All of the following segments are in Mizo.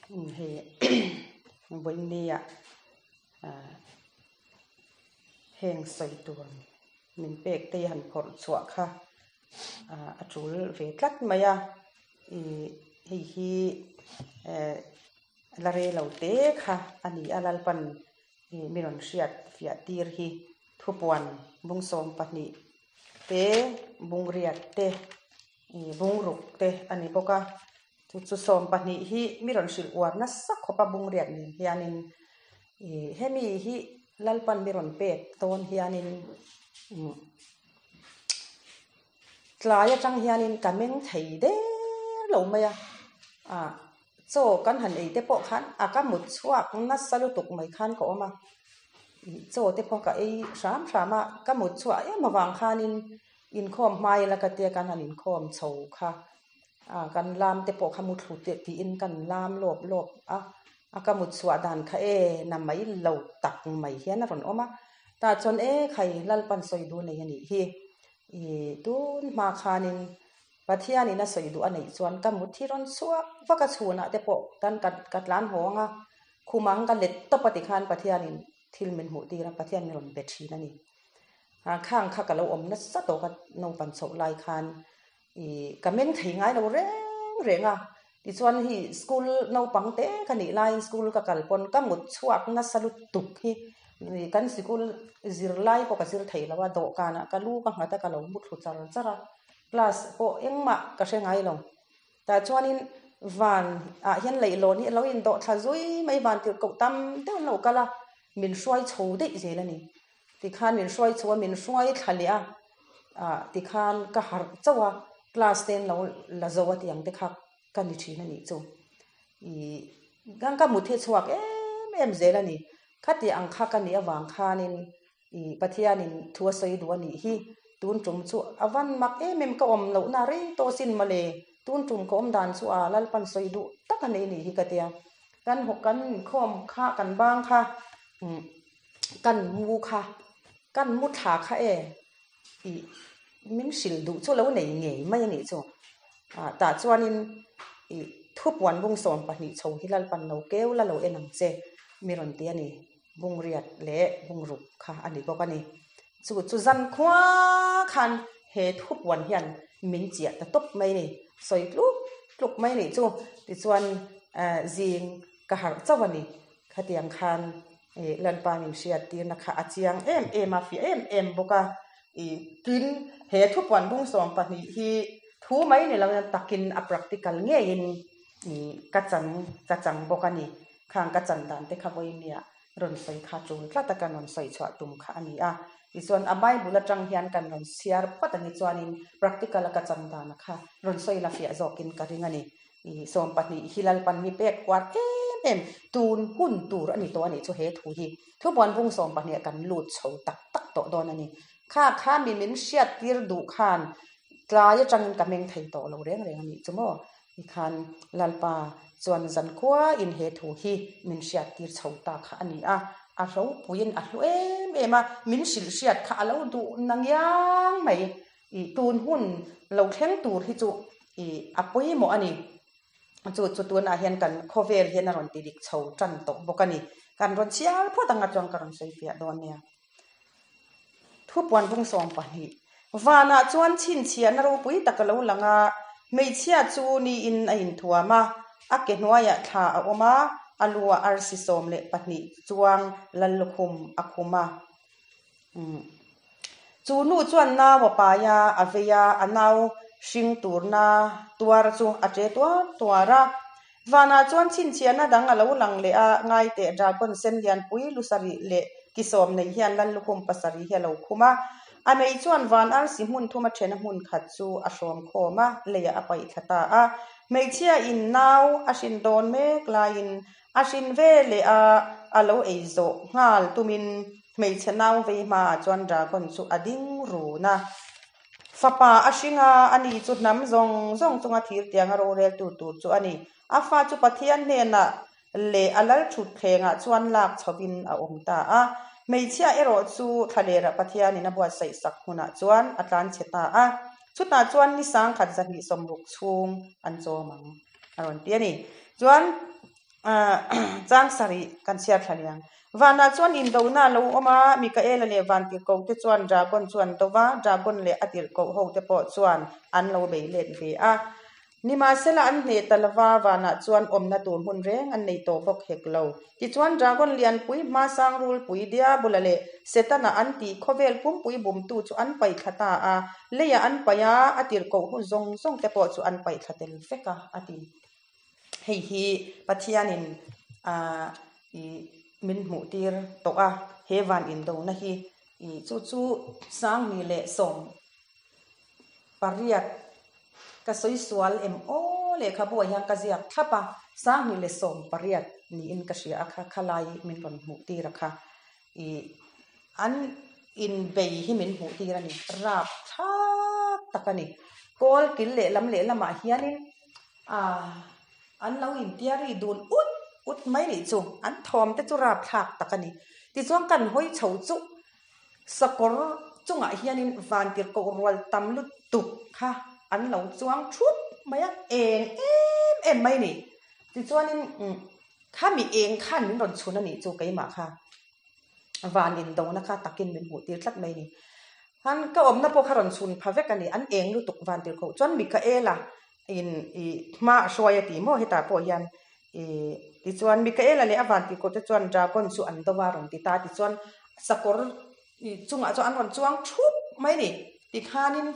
Hei vawinia heng sawi tur min pek te han phawrh chhuah kha a tul ve tlat mai a, ih hei hi la rei lo te kha a ni a, Lalpan mi rawn hriat fiah tir hi thupuan bungsawm pahnih te bungriat te ih bungruk te a ni bawk a. Chu chu 12 hi mi rawn hrilh uar nasa khawpa bungriat nen hianin ih hemi hi Lalpan mi rawn pek dawn hianin umm tlai atang hianin ka meng thei der lo mai a, ah chaw kan han ei te pawh khan a ka mut chhuak nasa lutuk mai khan ka awm a, ih chaw te pawh ka ei hram hram a, ka mut chhuah em avang khanin inkhawm hmai la ka tia kan han inkhawm chho kha. Ah kan lam te pawh kha muthlu teh tiin kan lam lawp lawp a, a ka mut chhuah dan kha e na mai lo tak mai hian a rawn awm a, tah chuan e khai Lalpan sawi duh nei a nih hi, ih tun hma khanin Pathianin a sawi duh a neih chuan ka mut hi rawn chhuak vak a chhunah te pawh kan ka tlan hawng a, khumah ang ka let tawp a tikhan Pathianin thil min hmuh tir a, Pathian min rawn be thin a ni. Ah khang kha ka lo awm nasa tawk a naupang chhoh lai khan Ih ka meng thei ngai lo reng reng a, tichuan hei school naupang te ka nih laiin school ka kal pawn ka mut chhuak nasa lutuk hi kan sikul zirlai pawh ka zir thei lo a, dawhkanah ka lu ka nghat a ka lo mu thlu char char a, class pawh engmah ka hre ngai lo. Tah chuanin van ah hian leihlawn hi a lo indawh thla zui mai van tirh koh tam deuh an lo kal a, min hruai chho daih zel a ni. Tikhan min hruai chho a, min hruai thla leh a, ah tikhan ka harh chauh a, class te an lo la zo a tih ang te kha ka ni thin a nih chu. Ih khan ka mut hi a chhuak em em zel a ni. Khati ang kha ka nih avang khanin ih Pathianin thu a sawi duh a nih hi. Tun tum chu a van mak em em ka awm lohna rei tawh sin mawle. Tun tum ka awm dan chu a Lalpan sawi duh tak a nei a nih hi ka tia. Kan hawk kan inkhawm kha kan bang kha umm. Kan mu kha, kan mu thla kha e tih min hrilh duh chu lo nei ngei mai a nih chu. Ah tah chuanin ih thupuan bung 12 chho hi Lalpan lo keu la lo en ang che mi rawn ti a ni. Bung riat leh bung ruk kha a ni bawk a ni. Chu chu zan khua khan he thupuan hian min chiah ta tawp mai a ni. Sawi tluk tluk mai a nih chu. Tichuan zing ka harh chauh a ni. Khatiang khan ih Lalpa min hriattirna kha a chiang em em a, fiah em em bawk a. Ih tin, he thupuan bung 12 hi thu mai ni lo takin a practical ngeiin ih ka chan ka chang bawk a ni. Khang ka chan dan te kha vawinia rawn sawi kha tul tlat a kan rawn sawi chhuah tum kha a ni a. Tichuan a Bible atang hian kan rawn chhiar phawt a ni chuanin practical a ka chan dana kha rawn sawi la fiah zawkin ka ring a ni. I 12 hi Lalpan mi pek kuar em em tun hun tur a ni tawh a nih chu he thu hi. Thubuan bung 12 ah kan lut chho tak tak tawh dawn a ni. Kha kha mi min hriat tir duh khan tlai atangin ka meng thei tawh lo reng reng a nih chu maw? Tikhan Lalpa chuan zankhua in he thu hi min hriat tir chho ta kha a ni a. A ropuiin a hlu em em a, min hrilh hriat kha a lo duh na ngiang mai. I tun hun lo thleng tur hi chu i a pawimawh a ni. Chu chu tunah hian kan khawvel hian a rawn ti dik chho tan tawh bawk a ni. Kan rawn chhiar phawt anga chuan ka rawn sawi fiah dawn nia. Thupuan bung 12. Vanah chuan chhinchhiahna ropui tak a lo lang a, hmeichhia chu niin a inthuam a, a ke hnuaiah thla a awm a, a luah arsi 12 chuang lallukhum a khum a. Chu nu chuan nau a pai a, a vei a, a nau hring turna tuar chu a che tuar tuar a. Vanah chuan chhinchhiahna dang a lo lang leh a, ngaiteh dragon sen lianpui lu sarih leh ki sawm nei hian lal lukhum pasarih hi a lo khum a. A mei chuan van arsi hmun thum a then a hmun khat chu a hrawm khawm a, leiah a paih thla ta a. Hmeichhia in nau a hrin dawn mek laiin A hrin ve leh a, a lo ei zawh nghal tumin hmeichhe nau vei hmaah chuan dragon chu a ding run a. Fapa a hring a, ani chu hnam zawng zawng chunga thir tianga roreltu tur chu a ni. A fa chu Pathian hnenah leh a lal thut thlengah chuan lak chhovin a awm ta a. Hmeichhia erawh chu thlalerah Pathianin a buatsaih sak hmunah chuan a tlanchhe ta a. Chutah chuan ni 1060 chhung an chawm ang a rawn ti a ni. Chuan. Chang sarih kan chhiar thla liang. Vanah chuan indona a lo awm a, Mikaela leh Vantirhkoh te chuan Dragon chu an do va, Dragon leh a tirhkoh ho te pawh chuan an lo bei let ve a. Nimahsela an hneh ta lova, vanah chuan awmna tur hmun reng an nei tawh bawk hek lo. Tichuan Dragon lianpui, hmasang rulpui, Diabola leh Setana an tih khawvel pumpui bumtu chu an paih thla ta a, leiah an paih a, a tirhkoh hun zawng zawng te pawh chu an paih thla tel vek a, a ti. Hei hi Pathianin min hmuhtir tawh a, he van indona hi chu chu Sangni leh 18 ka sawi sual em aw lehkhabu ah hian ka ziak thlap a, 2018 niin ka hria a kha khalai min rawn hmuhtir a kha an inbei hi min hmuhtir a ni, rapthlak tak a ni. Kawl kil lehlam lehlamah hianin Aaa, an lo intiari dun ut ut mai nih chu, an thawm te chu rapthlak tak a ni. Tichuan kan hawi chho chu sakawr chungah hianin vantirhkoh rual tam lutuk kha an lo chuang thup mai a, eng em em mai ni. Tichuanin khami eng khan min rawn chhun a nih chu keimah kha. Van indona kha takin min hmuh tir tlat mai ni. Han ka awmna pawh kha rawn chhun pha vek a ni. An eng lutuk van tir kho. Chuan Mikaela in i hma a hruai a ti maw hetah pawh hian i tichuan Mikaela leh a van tir kho te chuan dragon chu an do a rawn ti ta. Tichuan sakawr i chungah chuan an rawn chuang thup mai ni. Tikhanin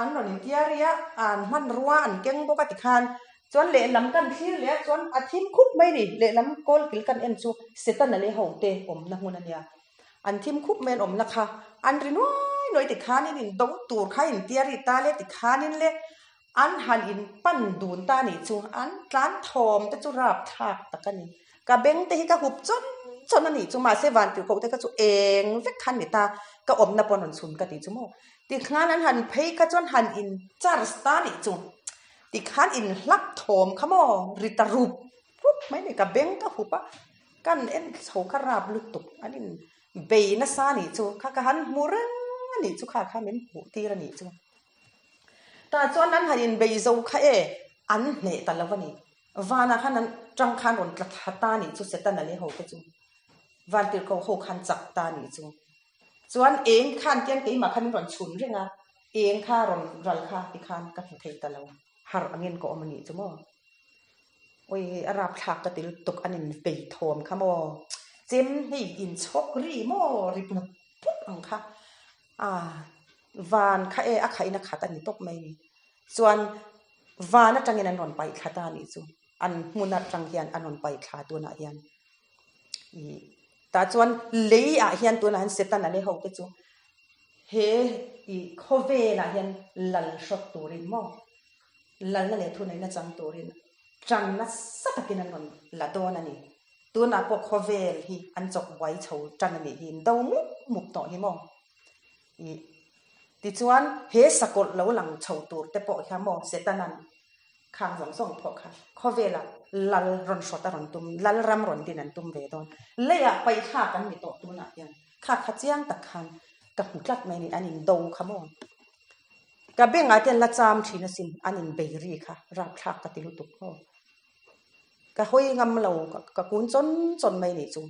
An rawn intiari a, an hmanrua an keng bawk a tikhan chuan lehlam kan thlir leh a chuan a thim khup mai a ni. Lehlam kawlkil kan en chu Setana leh hote awmna hmun a nia. An thim khup mai an awmna kha an ri nuai nuai tikhanin in do tur kha intiari ta le tikhanin le an han in pan dun ta nih chu an tlan thawm te chu rapthlak tak a ni. Ka beng te hi ka hup chawn chawn a nih chu mahse vantirhkoh te kha chu eng vek khan ni ta ka awmna pawh an rawn chhun ka tih chu maw. Tikhan an han phei kha chuan han in charge ta nih chu tikhan in hlak thawm kha maw ri ta rup rup mai ni ka beng ka hup a kan en chho kha rap lutuk an in bei nasa nih chu kha ka han hmu reng a nih chu kha kha min hmuh tir a nih chu tah chuan an han in bei zo kha e an hneh ta lo a ni vanah khan an tang khan rawn tla thla ta nih chu Setana leh ho te chu vantirhkoh ho khan chak ta nih chu. Chuan eng khan tian keimah khan min rawn chhun reng a, eng kha rawn ral kha ti khan ka hmu thei ta lo, harh angin ka awm a nih chu maw. Awi a rapthlak ka ti lutuk an in bei thawm kha maw, chem hei in chhawk ri maw ri pup pup ang kha, ah van kha e a khaih in a khat a ni tawp mai ni. Chuan van atangin an rawn paih thla ta a nih chu, an hmun atang hian an rawn paih thla tunah hian. Tah chuan lei ah hian tunah hian Setana leh ho te chu he ih khawvel ah hian lal hrawt turin maw lalna leh thuneihna chang turin tan nasa takin an rawn la dawn a ni. Tunah pawh khawvel hi an chawk buai chho tan a nih hi do mup mup tawh hi maw ih tichuan he sakawlh lo lang chho tur te pawh hian maw Setana'n Khang zawng zawng pawh kha khawvelah lal rawn hrawt a rawn tum, lal ram rawn din an tum ve dawn. Leiah paihthlak an ni tawh tunah hian kha kha chiang tak khan ka hmu tlat mai a ni, an indo kha maw? Ka bengah te an la cham thin asin, an inbei ri kha rapthlak ka ti lutuk maw? Ka hawi ngam lo, ka kun chawn chawn mai nih chu.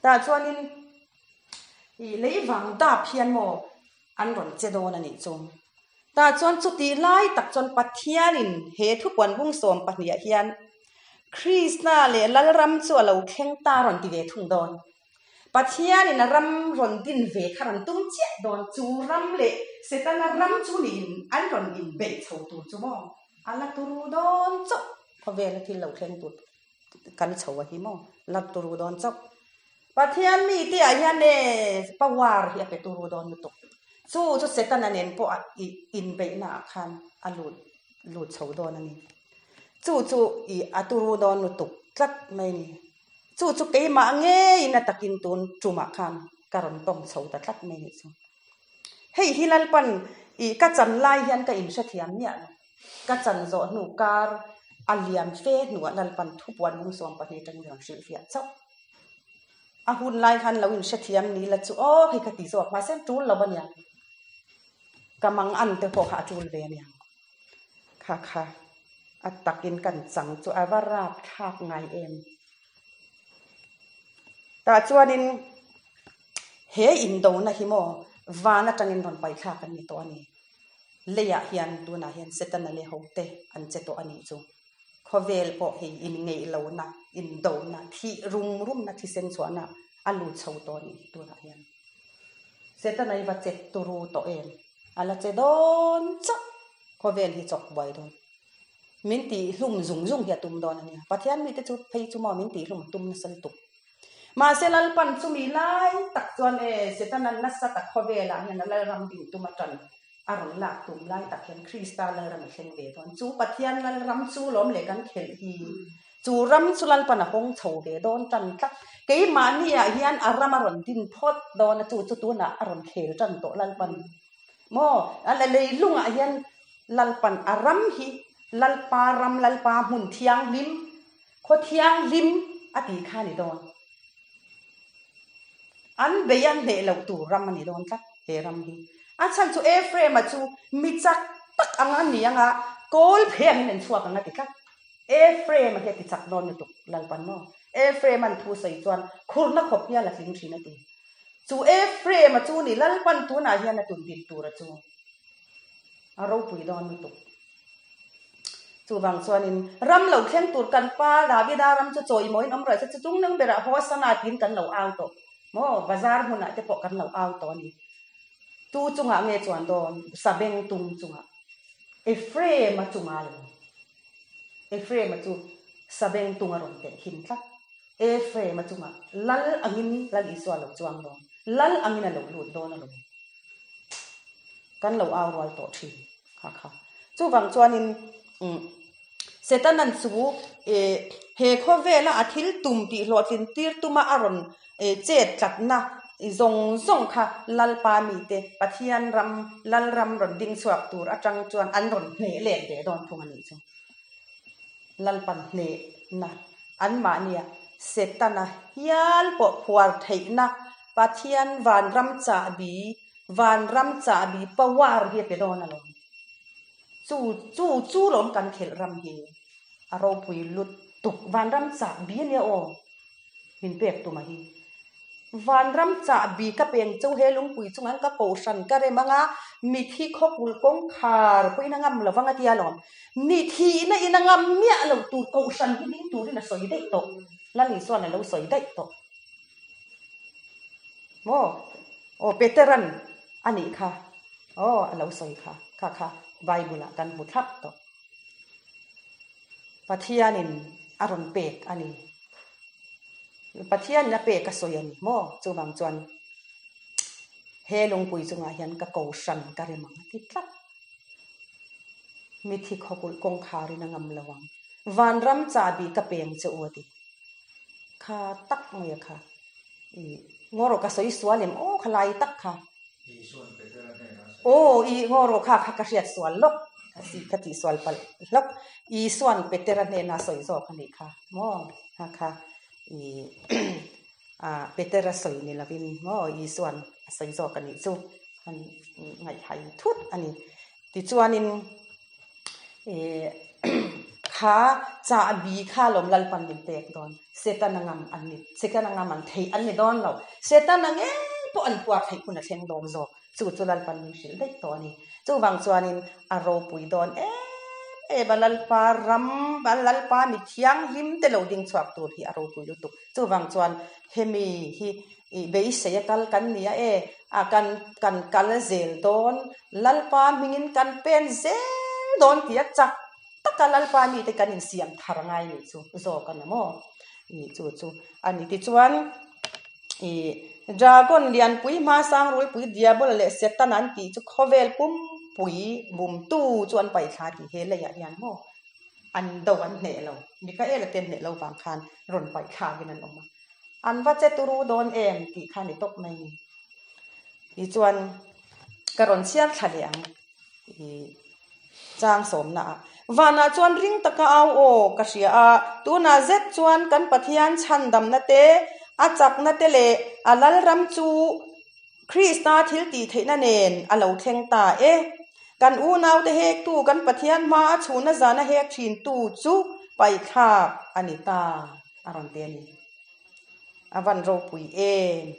Tah chuanin ih lei vang dap hian maw an rawn che dawn a nih chu. Tah chuan chutih lai tak chuan Pathianin he thupuan bung 12 ah hian Krista leh Lalram chu a lo thleng ta rawn ti ve thung dawn. Pathianin a ram rawn din ve kha rawn tum chiah dawn. Chu ram leh Setana ram chu niin an rawn inbeih chho tur chu maw? A la turu dawn chauh. Khawvela thil lo thleng tur kan chho a hi maw? La turu dawn chauh. Pathian mite ah hian e power hi a pe turu dawn lutuk. Chu chu Setana nen pawh a inbeihna ah khan a lut lut chho dawn a ni. Chu chu i a turu dawn lutuk tlat mai a ni. Chu chu keimah ngeiin a takin tun tumah khan ka rawn tawng chho ta tlat mai nih chu. Hei hi Lalpan i ka chan lai hian ka inhrethiam miah lo. Ka chan zawh hnu kar a lian fe hnuah Lalpan thupuan mung 12 atangin rawn hrilhfiah chauh. A hun lai khan lo inhrethiam ni la chu aw hei ka ti zawk mahse an tul lo ania. Ka mang an te pawh kha a tul ve ania. Kha kha a takin kan chang chu a va rapthlak ngai em. Tah chuanin he indona hi maw van atangin rawn paihthlak an ni tawh a ni. Leiah hian tunah hian Setana leh hote an che tawh a nih chu. Khawvel pawh hei inngeih lohna, indona, thih rum rumna thisen chhuahna a lut chho tawh a nih hi tunah hian. Setana hi va che turu tawh em? A la che dawn chauh. Khawvel hi chawk buai dawn. Min tihhlum zung zung hi a tum dawn a nia. Pathian mite chu phei chu maw min tihhlum a tum nasa lutuk. Mahse Lalpan chumi lai tak chuan e Setana nasa tak khawvelah hian a Lalram ding tum a ṭan a rawn lak tum lai tak hian Krista Lalram a thleng ve dawn. Chu Pathian Lalram chu lawm leh kan khelh hi. Chu ram chu Lalpan a hawng chho ve dawn ṭan tlat. Keimahniah hian a ram a rawn din phawt dawn a, chu chu tunah a rawn khel ṭan tawh Lalpan. Maw? A la leilungah hian Lalpan a ram hi Lalpa ram, Lalpa hmun thianghlim, khaw thianghlim a tih kha a ni dawn. An bei a hneh loh tur ram a ni dawn tlat he ram hi. A chhan chu Ephraim-a chu mi chak tak ang a ni ang a, kawl phei angin an chhuak ang a ti tlat. Ephraim-a hi a ti chak dawn lutuk Lalpan maw? Ephraim-a'n thu sawi chuan khurna khawp hial a tling thin a ti. Chu Ephraim-a chu ni Lalpan tunah hian a tun din tura chu a ropui dawn lutuk. Chuvang chuanin ram lo thleng tur kan pa Davida ram chu chawimawiin awm rawh se, chu chung nung berah Hosana tiin kan lo au tawh maw, bazar hmunah te pawh kan lo au tawh a ni. Tu chungah nge chuan dawn? Sabengtung chungah. Ephraim-a chungah lo. Ephraim-a chu sabengtung a rawn teh khin tlat. Ephraim-a chungah lal angin Lal Isua lo chuang dawn, lal angin a lo lut dawn alawm. Kan lo au rual tawh thin kha kha. Chuvang chuanin Setanan chu he khawvela a thil tum tih hlawhtlin tir tuma a rawn chet tlatna zawng zawng kha Lalpa mite Pathian ram, Lalram rawn ding chhuak tur atang chuan an rawn hneh let ve dawn thung a nih chu. Lalpan hnehna anmahnia Setana hial pawh phuar theihna Pathian vanram chahbi, vanram chahbi power hi a pe dawn alawm. Chu chu chu lawm kan khelh ram hi a ropui lutuk. Vanram chahbi ania aw min pek tuma hi. Vanram chahbi ka peng chu he lungpui chunga ka kohhran ka rem anga mithi khawkulh kawngkhar pawhin a ngam lo vang a tia lawm. Mi thihna in a ngam miah lo tur kohhran hi ding turin a sawi daih tawh. Lal Isuan a lo sawi daih tawh. Maw? Aw Peteran a nih kha. Aw a lo sawi kha. Kha kha Bible ah kan hmu thlap tawh. Pathianin a rawn pek a ni. Pathianin a pek a sawi a ni maw? Chuvang chuan he lungpui chungah hian ka kohhran ka rem ang a ti tlat. Mithi khawkulh kawngkharin a ngam lo ang. Vanram chahbi ka peng che u a ti. Kha tak mai a kha. I ngaw rawh ka sawi sual em aw kha lai tak kha. Aw i ngaw rawh kha kha ka hriat sual lawk ka tih sual palh hlawk. Isuan Petera hnena sawi zawk a nih kha maw kha kha i Petera sawi ni lovin maw Isuan a sawi zawk a nih chu an ngaihhai thut a ni. Tichuanin Ih kha chahbi kha lawm Lalpan min pek dawn. Setana ngam an ni, Setana ngam an theih an ni dawn lo. Setana ngei pawh an puar theih hun a thleng dawn zawk. Chu chu Lalpan min hrilh daih tawh a ni. Chuvang chuanin a ropui dawn em em a, Lalpa ram, Lalpa mi thianghlim te lo ding chhuak tur hi a ropui lutuk. Chuvang chuan hemi hi I beisei a kal kan nia e, a kan kan kal zel dawn, Lalpa hmingin kan pen zel dawn tih a chak taka Lalpa mite kan insiam thar ngai nih chu zawk a ni maw? I chu chu a ni. Tichuan i Dragon lianpui hma sangrulpui Diabola leh Setana an tih chu khawvel pumpui bumtu chu an paihthla tih he leiah hian maw an do an hneh lo, Mikaela te an hneh lo vang khan rawn paihthlakin an awm a. An va che turu dawn em tih kha ni tawp mai ni. Tichuan ka rawn chhiar thla leh ang i chang sawmna ah. Vanah chuan ring taka au aw ka hria a, tunah zet chuan kan Pathian chhandamna te, a chakna te leh a Lalram chu Krista thil tih theihna nen a lo thleng ta e. Kan unaute hektu kan Pathian hma a chhuna zana hek thintu chu paihthlak a ni ta. A rawn ti a ni. A van ropui em.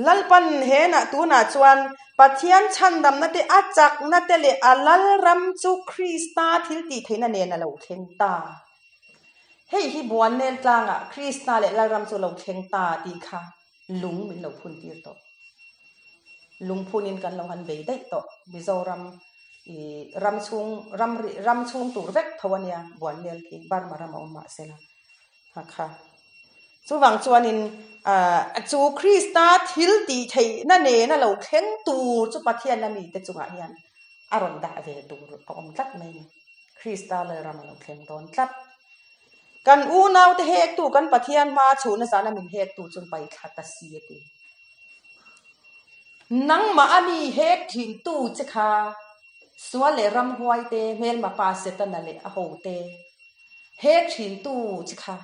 Lalpan henah tunah chuan Pathian chhandamna te, a chakna te leh a Lalram chu Krista thiltihtheihna nen a lo thleng ta. Hei hi Buannel tlangah Krista leh Lalram chu lo thleng ta tih kha lung min lo phun tir tawh. Lungphunin kan lo han bei daih tawh. Mizoram i ram chhung ram ram chhung tur vek tho a nia Buannel khi Burma ram a awm mahsela a kha. Chuvang chuanin chu Krista thil tih theihna nena lo thleng tur chu Pathianna mite chungah hian a rawn dah ve tur a awm tlat mai a ni. Krista Lalram a lo thleng dawn tlat. Kan unaute hektu kan Pathian hma chhuhna zana min hektu chuan paithla ta si a ti. Nangmah a mi hek thintu che kha sual leh ramhuaite, hmelma pa Setana leh a hote hek thintu che kha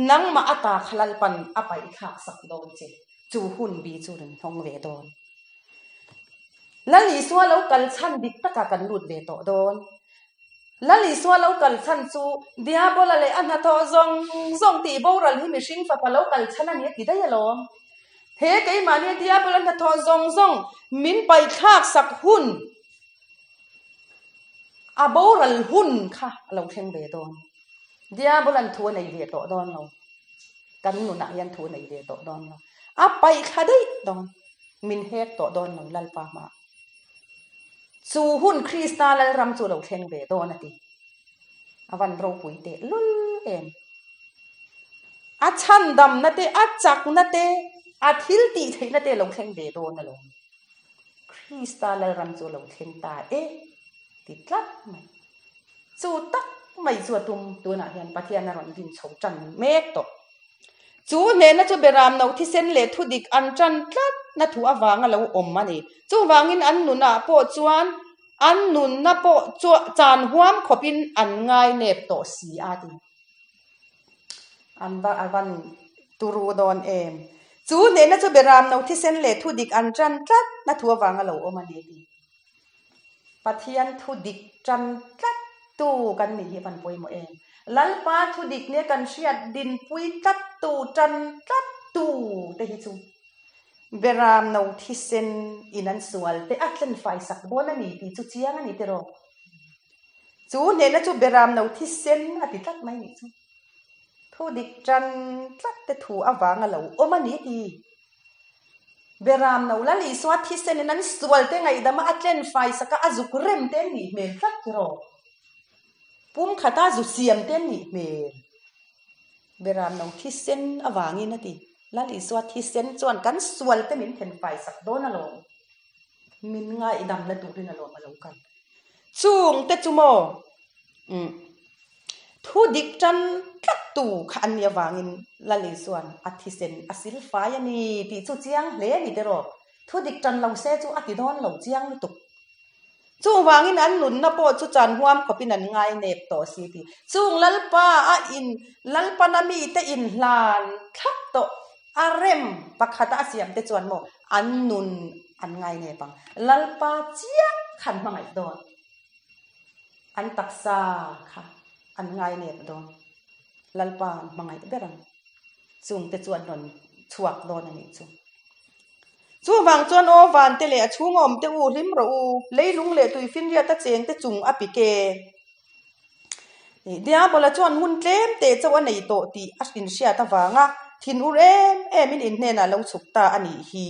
nangmah ata kha Lalpan a paihthlak sak dawn che, chu hun bi chu rawn hnawng ve dawn. Lal Isua lo kal chhan dik takah kan lut ve tawh dawn. Lal Isua lo kal chhan chu Diabola leh a hnathawh zawng zawng tih boral hi mihring fapa lo kal chhan a ni a ti daih alawm. He keimahnia Diabola hnathawh zawng zawng min paihthlak sak hun a boral hun kha a lo thleng ve dawn. Diabola'n thu a nei ve tawh dawn lo. Kan nunah hian thu a nei ve tawh dawn lo. A paihthla daih dawn. Min hek tawh dawn lo Lalpa hmaah. Chu hun Krista Lalram chu lo thleng ve dawn a ti. A van ropui teh lul em. A chhandamna te, a chakna te, a thil tih theihna te lo thleng ve dawn alawm. Krista Lalram chu lo thleng ta e ti tlat mai. Chu tak mai chu a tum tunah hian Pathian a rawn din chho tan mek tawh. Chu hnehna chu Beram no thisen leh thudik an tan tlat na thu avanga lo awm a ni. Chuvangin an nunah pawh chuan an nunna pawh chu chan huam khawpin an ngai nep tawh si a ti. An va a van turu dawn em. Chu hnehna chu Beram no thisen leh thudik an tan tlat na thu avanga lo awm a ni a ti. Pathian thu dik tan tlat tu kan nih hi van pawimawh em? Lalpa thu dik nia kan hriat dinpui tlat tu tan tlat tu te hi chu Beram no thisen in an sual te a tlen fai sak dawn a ni tih chu chiang a ni tiraw? Chu hnehna chu Beram no thisen a ti tlat mai nih chu. Thu dik tan tlat te thu avanga lo awm a ni ti. Beram no Lal Isua thisen in an sual te ngaihdam a a tlen fai sak a, a zuk rem te an nih hmel tlat tiraw? Pum khata zu siam te an nih hmel. Beram no thisen avangin a ti. Lal Isua thisen chuan kan sual te min then fai sak dawn alawm. Min ngaihdamna turin alawm a lo kal. Chung te chu maw? Umm. Thu dik tan tlat tu kha an nih avangin Lali chuan a thisen a sil fai a ni tih chu chiang hle a ni tiraw. Thu dik tan lo se chu a ti dawn lo chiang lutuk. Chuvangin an nunna pawh chu chan huam khawpin an ngai nep tawh si ti. Chung Lalpa a in Lalpana mite inhlan thlap tawh a rem pakhata a siam te chuan maw an nun an ngai nep ang. Lalpa chiah khan hmangaih dawn. An taksa kha an ngai nep dawn. Lalpa an hmangaih ber ang. Chungte chu an rawn chhuak dawn a nih chu. Chuvang chuan aw vante leh a chhunga awmte u hlim rawh u, leilung leh tuifinriata chengte chung a pik e. Diabola chuan hun tlem teh chauh a nei tawh tih a inhriat avanga thin ur em emin in hnenah lo chhuk ta a nih hi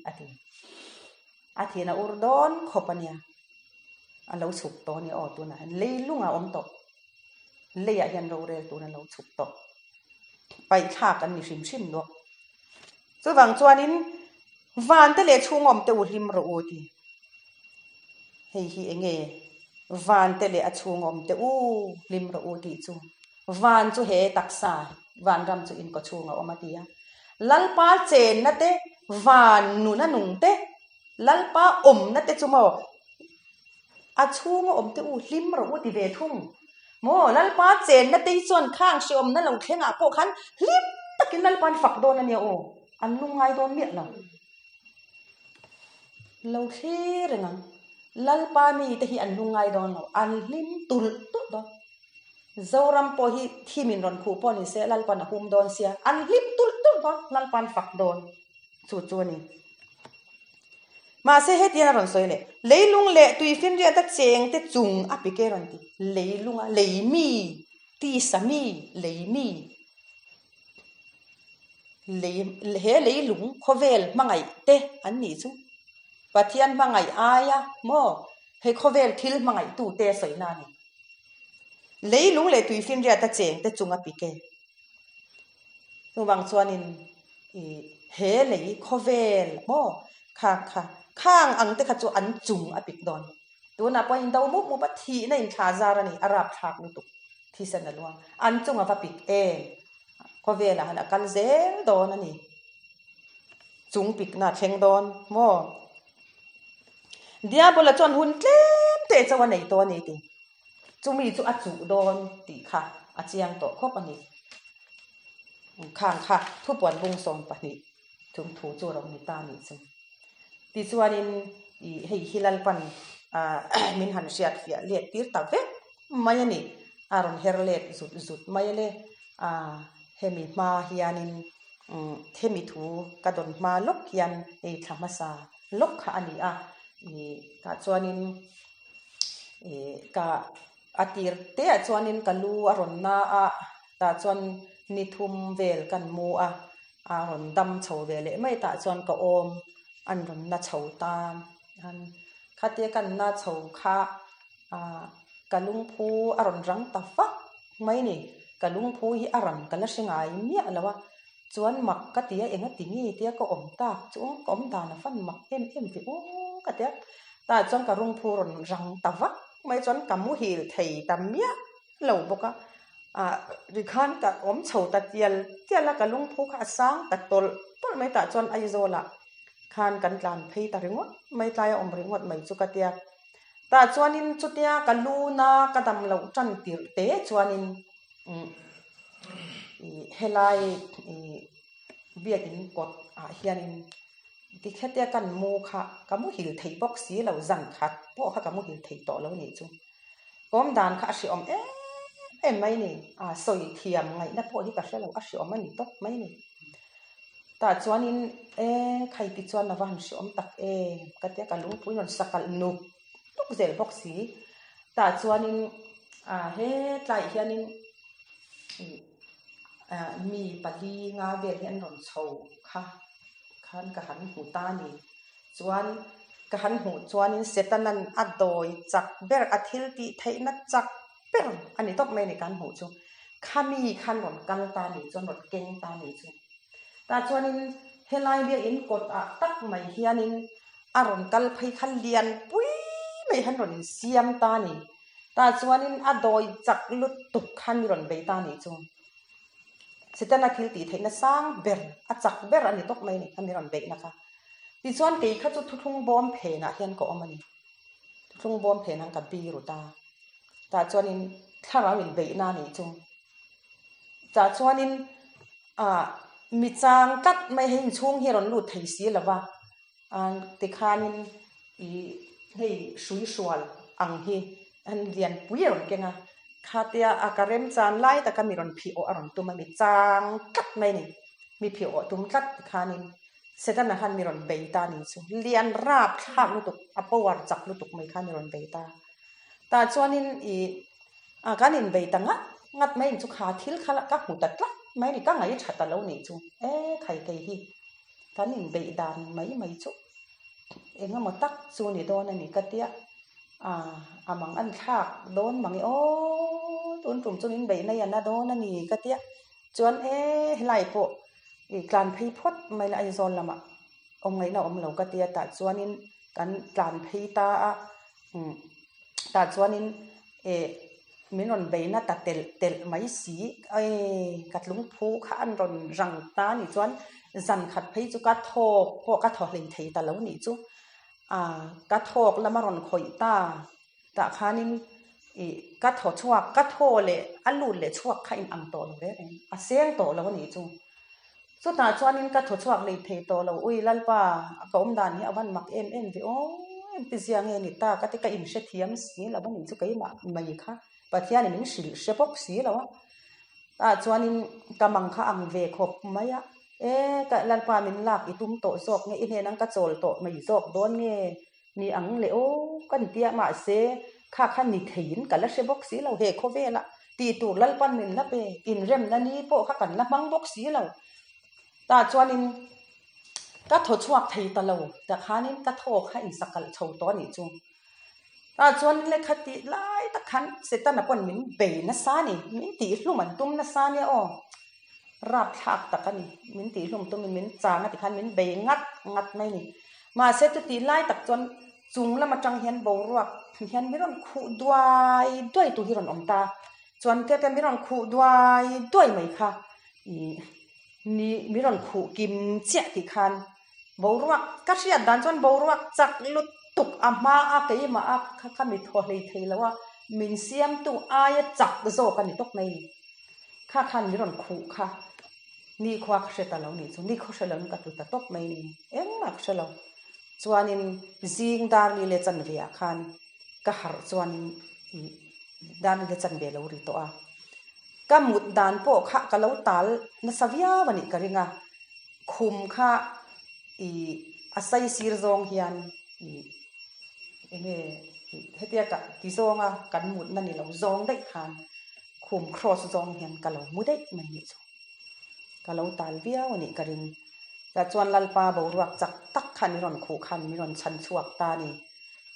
a ti. A thin a ur dawn khawp a nia. A lo chhuk tawh a nia aw tunah hian leilung a awm tawh. Leiah hian rorel tun a lo chhuk tawh. Paihthlak an ni hrim hrim luak. Chuvang chuanin vante leh chhungawm te u hlim rawh u ti. Hei hi eng nge vante leh a chhungawm te u hlim rawh u tih chu. Van chu he taksa vanram chu inkaw chhung a awm a ti a. Lalpa chenna te, van nuna nung te, Lalpa awmna te chu maw a chhunga awm te u hlim rawh u ti ve thung. Maw Lalpa chenna te hi chuan khang hreawmna lo thlengah pawh khan hlim takin Lalpa an fak dawn a nia aw, an lungngai dawn miah lo. Lo thlir reng ang, Lalpa mite hi an lungngai dawn lo, an hlim tulh tulh dawn. Zoram pawh hi thim in rawn khuh pawh ni se Lalpan a hum dawn sia, an hlim tulh tulh dawn, Lalpan fak dawn chu chu a ni. Mahse hetiang a rawn sawi leh, leilung leh tuifinriata cheng te chung a pik e rawn ti, leilunga lei mi, tisa mi, lei mi, lei he leilung khawvel hmangaih te an nih chu Pathian hmangaih aia maw hei khawvel thil hmangaihtute a sawi na a ni. Leilung leh tuifinriata cheng te chung a pik e. Chuvang chuanin i he lei khawvel maw kha kha khang ang te kha chu an chung a pik dawn. Tunah pawh in do mup mup a, thihna in thla zar a ni, a rapthlak lutuk thisen a luang. An chung a va pik em? Khawvelah han a kal zel dawn a ni. Chung pikna a thleng dawn maw? Diabola chuan hun tlem te chauh a nei tawh a ni tih chumi chu a chuh dawn tih kha a chiang tawh khawp a ni. Khang kha thupuan bung 12 chung thu chu a rawn ni ta a nih chu. Tichuanin ih hei hi Lalpan min han hriat fiah let tir ta vek mai a ni. A rawn her let zut zut mai a le. Hemi hma hianin hemi thu ka dawn hma lawk hian hei thla hmasa lawk kha a ni a. Ih tah chuanin ih ka a tir te ah chuanin ka lu a rawn na a, tah chuan ni thum vel kan mu a. A rawn dam chho ve leh mai tah chuan ka awm an rawn na chho ta an khatia kan na chho kha ah ka lungphu a rawn rang ta vak mai ni ka lungphu hi a ran ka la hre ngai miah lo a chuan mak ka ti a enga ti nge tia ka awm tak chu ka awm dan a fan mak em em ve aw ka ti a tah chuan ka lungphu rawn rang ta vak mai chuan ka muhil thei ta miah lo bawk a, ah tikhan ka awm chho ta tial tial a, ka lungphu kha a sang ta tawlh tawlh mai tah chuan Aizawl ah khan kan tlan phei ta ringawt mai tlai a awm ringawt mai chu ka tia tah chuanin chutia ka lu na ka dam loh tan tirh te chuanin umm ih helai ih biakin kawt ah hianin tikhatia kan mu kha ka muhil thei bawk si lo zan khat pawh kha ka muhil thei tawh lo nih chu. Kawm dan kha a hreawm em em mai ni. A sawi thiam ngaihna pawh hi ka hre lo, a hreawm a ni tawp mai ni. Tah chuanin e khai ti chuan a va han hreawm tak em ka tia ka lungpui rawn sakalh nuk nuk zel bawk si. Tah chuanin a hetlaiah hianin ih mi pali nga vel hi an rawn chho kha khan ka han hmu ta a ni. Chuan ka han hmuh chuanin Setanan a dawi chak ber, a thil tih theihna chak ber a ni tawp mai a ni kan hmuh chu. Khami khan rawn kal ta a nih chuan rawn keng ta a nih chu. Tah chuanin helai biakinn kawt ah tak mai hianin a rawn kal phei kha lian pui mai han rawn insiam ta a ni. Tah chuanin a dawi chak lutuk khan mi rawn bei ta a nih chu. Setana thil tih theihna sang ber, a chak ber a ni tawp mai a ni, a mi rawn beihna kha. Tichuan kei kha chu thuthlung bawm phenah hian ka awm a ni. Thuthlung bawm phenah ka bi ru ta. Tah chuanin thlarau in beihna a nih chu. Tah chuanin ah mi chang tlat mai hei inchhung hi a rawn lut thei si lo va, ah tikhanin ih hei hrui hrual ang hi an lianpui a rawn keng a, khatia a ka remchan lai taka mi rawn phih awh a rawn tum a, mi chang tlat mai a ni. Mi phih awh tum tlat tikhanin Setana khan mi rawn bei ta ni chu. Lian rap thlak lutuk, a power chak lutuk mai khan mi rawn bei ta. Tah chuanin i a kan inbei ta ngat ngat mai chu kha thil kha ka hmu ta tlat mai a ni, ka ngaih tha ta lo nih chu. E khai kei hi kan inbeih dan mai mai chu eng emaw tak chu ni dawn a ni ka tia. A a mang an thlak dawn mang e aw tun tum chu min beih mai a na dawn a ni ka tia. Chuan e helai pawh i tlan phei phawt mai la Aizawl lamah awm ngaihna awm lo ka tia tah chuanin kan tlan phei ta a umm tah chuanin eh min rawn beihna ta telh telh mai si e ka tlungphu kha an rawn rang ta a nih chuan zan khat phei chu ka thawk pawh ka thaw hlei thei ta lo nih chu a ka thawk lama rawn khawih ta. Tah khanin ih ka thaw chhuak, ka thaw leh a lut leh chhuak kha in ang tawh lo reng reng, a seng tawh lo a nih chu. Chutah chuanin ka thaw chhuak lei thei tawh lo, ui Lalpa ka awm dan hi a van mak em em ve aw, engti zia nge ni ta ka ti ka inhrethiam si lo a nih chu keimah mai kha. Pathianin min hrilh hre bawk si lo a. Tah chuanin ka mang kha ang ve khawp mai a, E, ka Lalpa min lak i tum tawh zawk nge, i hnen ang ka chawl tawh mai zawk dawn nge ni ang le aw ka ni tia, mahse kha kha ni theiin ka la hre bawk si lo, he khawvela tih tur Lalpan min la pe, inremna ni pawh kha kan la hmang bawk si lo. Tah chuanin ka thaw chhuak thei ta lo, takhanin ka thaw kha insakalh chho tawh a nih chu. Tah chuan lehkha tih lai tak khan Setana pawn min bei nasa a ni, min tihhlum an tum nasa nia aw, rapthlak tak a ni, min tihhlum tumin min chang a ti khan min bei ngat ngat mai a ni. Mahse chutih lai tak chuan chung lam atang hian boruak hian mi rawn khuh duai duai tu hi rawn awm ta, chuan tia mi rawn khuh duai duai mai kha ih ni mi rawn khuh kim chiah tih khan Boruak, ka hriat dan chuan boruak chak lutuk a hma a keimah a kha kha mi thaw hlei thei lo a, min siamtu aia chak zawk a ni tawp mai. Kha khan min rawn khuh kha nikhua ka hre ta lo nih chu, nikhua hre loin ka tlu ta tawp mai ni, engmah ka hre lo. Chuanin zing dar ni leh chanve ah khan ka harh chuanin dar ni leh chanve lo ri tawh a, ka mut dan pawh kha ka lo tal nasa viau a nih ka ring a. Khum kha i a sai sir zawng hian i enge hetia ka ti zawnga kan mutna ni lo zawng daih khan khum cross zawng hian ka lo mu daih mai nih chu. Ka lo tal viau a nih ka ring. Tah chuan Lalpa boruak chak tak khan mi rawn khuh khan mi rawn chhan chhuak ta a ni.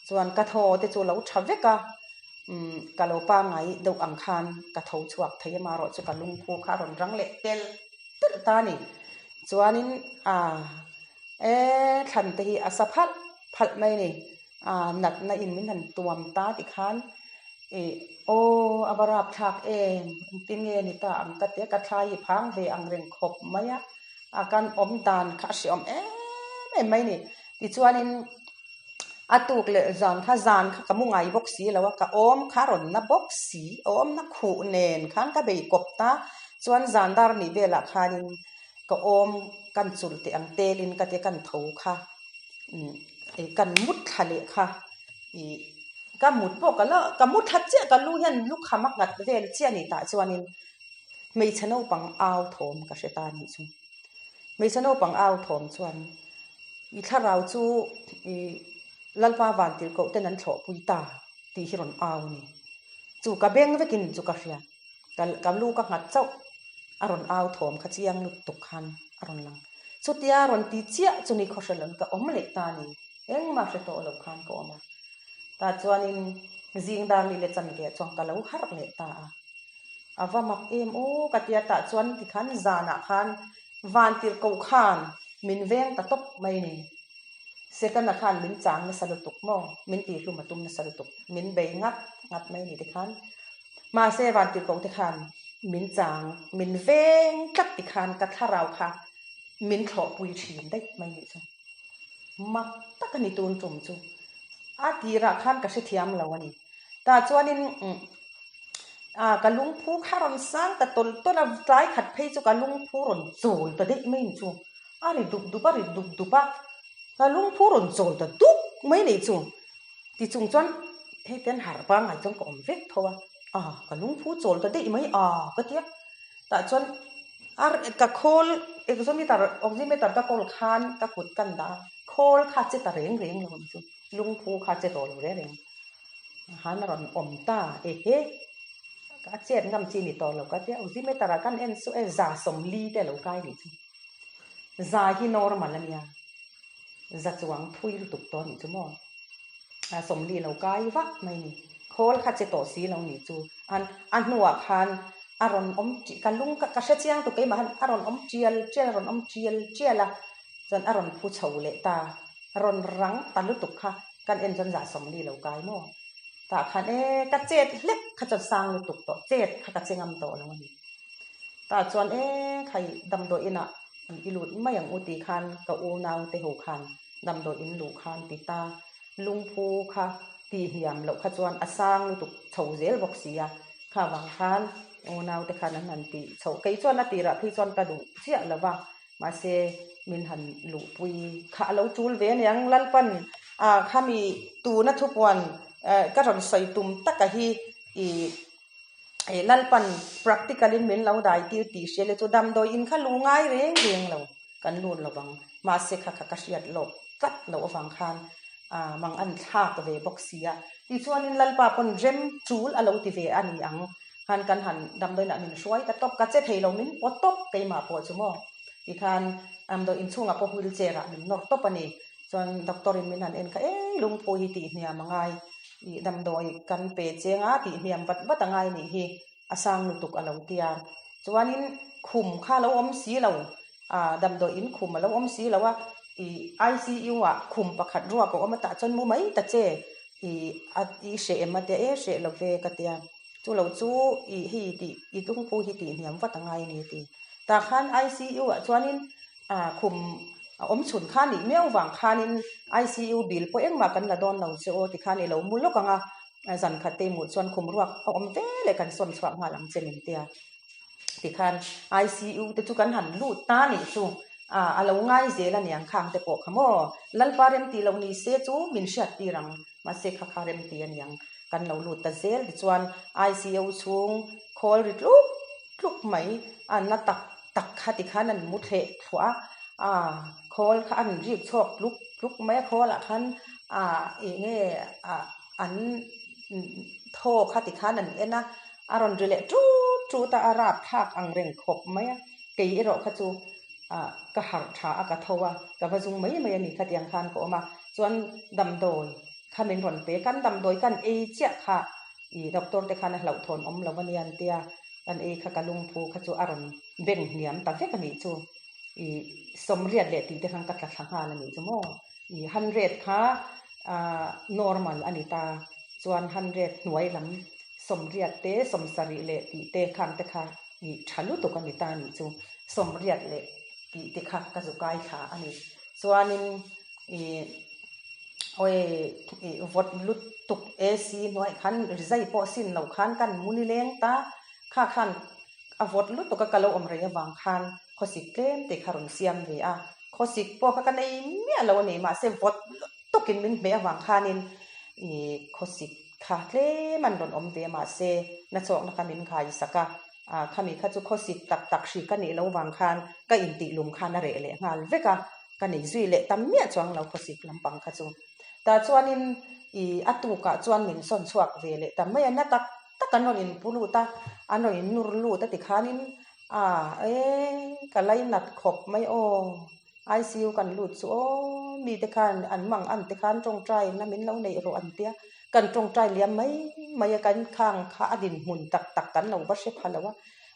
Chuan ka thaw te chu lo tha vek a, umm ka lo pangai deuh ang khan ka tho chhuak thei a, amaherawhchu ka lungphu kha a rawn rang leh tel. Telh ta a ni. Chuanin a e thlan te hi a sa phalh phalh mai a ni. A natna in min han tuam ta ti khan ih aw a va rap thlak em engtin nge ni ta ang ka ti a, ka thlai hi phang ve ang reng khawp mai a, a kan awm dan kha a hreawm em em mai a ni. Tichuanin a tuk leh zan kha zan kha ka mu ngai bawk si lo a, ka awm kha a rawn na bawk si, awmna khuh nen khan ka bei kawp ta, chuan zan dar nih velah khanin ka awm kan chulh teh ang telin ka tia kan tho kha ih kan mut thla leh kha ih ka mut pawh ka la ka mu thla chiah ka lu hian lukham a nghat vel chiah a ni tah chuanin hmeichhe naupang au thawm ka hre ta a nih chu. Hmeichhe naupang au thawm chuan i thlarau chu i Lalpa vantirhkoh ten an thlawhpui ta tih hi rawn au a ni. Chu ka beng vekin chu ka hria. Ka ka lu ka nghat chauh a rawn au thawm kha chiang lutuk khan a rawn lang. Chutia rawn ti chiah chu ni khawhre ka awm leh ta a ni. Engmah hre tawh lo khan ka awm a. Tah chuanin zing dar ni leh chanve ah chuan ka lo harh leh ta a. A va mak em aw ka tia tah chuan tikhan zanah khan vantirhkoh khan min veng ta tawp mai ni. Setana khan min chang nasa lutuk maw, min tihhlum a tum nasa lutuk, min bei ngat ngat mai ni tikhan. Mahse vantirhkoh te khan min chang, min veng tlat tikhan ka thlarau kha min thlawhpui thin daih mai nih chu. Mak tak a ni tun tum chu. A tirah khan ka hrethiam lo a ni. Tah chuanin ah ka lungphu kha rawn sang ta tawlh tawlh a, tlai khat phei chu ka lungphu rawn chawl ta daih mai chu. A ri dup dup a ri dup dup a, ka lungphu rawn chawl ta dup mai nei chu. Tichung chuan hei te an harh pangngai chuan ka awm vek tho a, ah ka lungphu chawl ta daih mai ah ka ti a. Tah chuan a ka khawl exometer oximeter ka kawl khan ka kut ka an dah a, khawl kha che ta reng reng lo ang chu, lungphu kha che tawh lo reng reng. Han a rawn awm ta ehe a chet ngam chi ni tawh lo ka tia oximeter ah kan en chu e za sawmli te a lo kai nih chu za hi normal a nia za chuang thui lutuk tawh a nih chu maw a sawmli lo kai vak mai ni khawl kha che tawh si lo nih chu an a hnuah khan a rawn awm ka lung ka hre chiang tuk keimah han a rawn awm tial tial a rawn awm tial tial a chuan a rawn phu chho leh ta. Rawn rang ta lutuk kha kan en chuan zah sawmli lo kai maw? Tah khan e ka chet hlek kha chuan sang lutuk tawh, chet kha ka che ngam tawh lo a ni. Tah chuan e khai damdawi inah i lut mai ang u tih khan ka unau te ho khan damdawi in luh khan ti ta, lungphu kha tih hniam loh kha chuan a sang lutuk chho zel bawk si a, kha vang khan unau te khan an han tih chhoh. Kei chuan a tirah phei chuan ka duh chiah lo va. Mahse, min han luhpui kha a lo tul ve aniang. Lalpan a khami tuna thupuan ka rawn sawi tum taka hi i I Lalpan practical in min lo dai tir tih hria le chu damdawi in kha lu ngai reng reng lo kan lut lo vang. Mahse kha kha ka hriat lawk tlat loh avang khan mang an thlak ve bawk si a. Tichuanin Lalpa pawn rem tul a lo ti ve a ni ang khan kan han damdawiin ah min hruai ta tawp, ka che thei lo min pawt tawp keimah pawh chu maw tikhan damdawi inchhungah pawh wheelchair ah min nawr tawp a ni. Chuan doctor in min han en kha eng lungphu hi tih hniam a ngai ih damdawi kan pe cheng a tih hniam vat vat a ngai nih hi a sang lutuk a lo tia. Chuanin khum kha a lo awm si lo ah damdawi in khum a lo awm si lo a ih ICU ah khum pakhat ruak a awm a tah chuan mu mai ta che ih a ih hreh em a tia e hreh lo ve ka tia. Chu lo chu ih hei tih ih lungphu hi tih hniam vat a ngai a ni a ti. Tah khan ICU ah chuanin A khum a awm chhun kha nih miau vang khanin ICU bill pawh engmah kan la dawn lo che aw tikhan i lo mu lawk ang a, zan khat te i hmuh chuan khum ruak a awm ve leh kan sawn chhuak nghal ang che min tia. Tikhan ICU te chu kan han lut ta nih chu a a lo ngai zel a niang khang te pawh kha maw. Lalpa remti lo ni se chu min hriat tir ang, mahse kha kha remti a niang kan lo lut ta zel tichuan ICU chhung khawl ri tluk tluk mai a na tak tak kha ti khan an mu thleh thluah a, aa khawl kha an rik chhuak tluk tluk mai a khawl ah khan aa eng nge ah an thaw kha ti khan an en a, a rawn ri leh tut tut a, a rap thlak ang reng khawp mai a, kei erawh kha chu ah ka harh tha a ka tho a, ka va zung mai mai a ni khatiang khan ka awm a, chuan damdawi kha min rawn pe, kan damdawi kan ei chiah kha ih doctor te khan a hlauhthawn awm lo a nia an tia. Kan ei kha ka lungphu kha chu a rawn beng hniam ta vek a nih chu. I sawmriat leh tih te khan ka tla thla nghal a nih chu maw. I hundred kha normal a ni ta. Chuan hundred hnuai lam sawmriat te sawmsarih leh tih te khang te kha i tha lutuk a ni ta a nih chu. Sawmriat leh tih te kha ka zu kai thla a ni. Chuanin i. Awi ih vawt lutuk AC hnuai khan rizai pawh sin lo khan kan mu ni leng ta, kha khan a vawt lutuk a ka lo awm rei avang khan khawsik tlem te kha rawn siam ve a, khawsik pawh kha ka nei miah lo a ni mahse vawt lutuk in min hmeh avang khanin ih khawsik kha tlem an rawn awm ve a mahse nachawkna kha min khai sak a, ah khami kha chu khawsik tak tak hri ka nih lo vang khan ka intih lum khan a reh leh nghal vek a. Ka nei zui leh tam miah chuang lo khawsik lampang kha chu. Tah chuanin i a tukah chuan min sawn chhuak ve leh ta mai a, na tak tak an rawn inpu lut a, an rawn innur lut a tikhanin a e ka lainat khawp mai aw, ICU kan lut chu aw mite khan an mang an te khan tawngtai na min lo neih rawh an tia, kan tawngtai liam mai mai a, kan khang kha a dinhmun tak tak kan lo va hre pha lo a,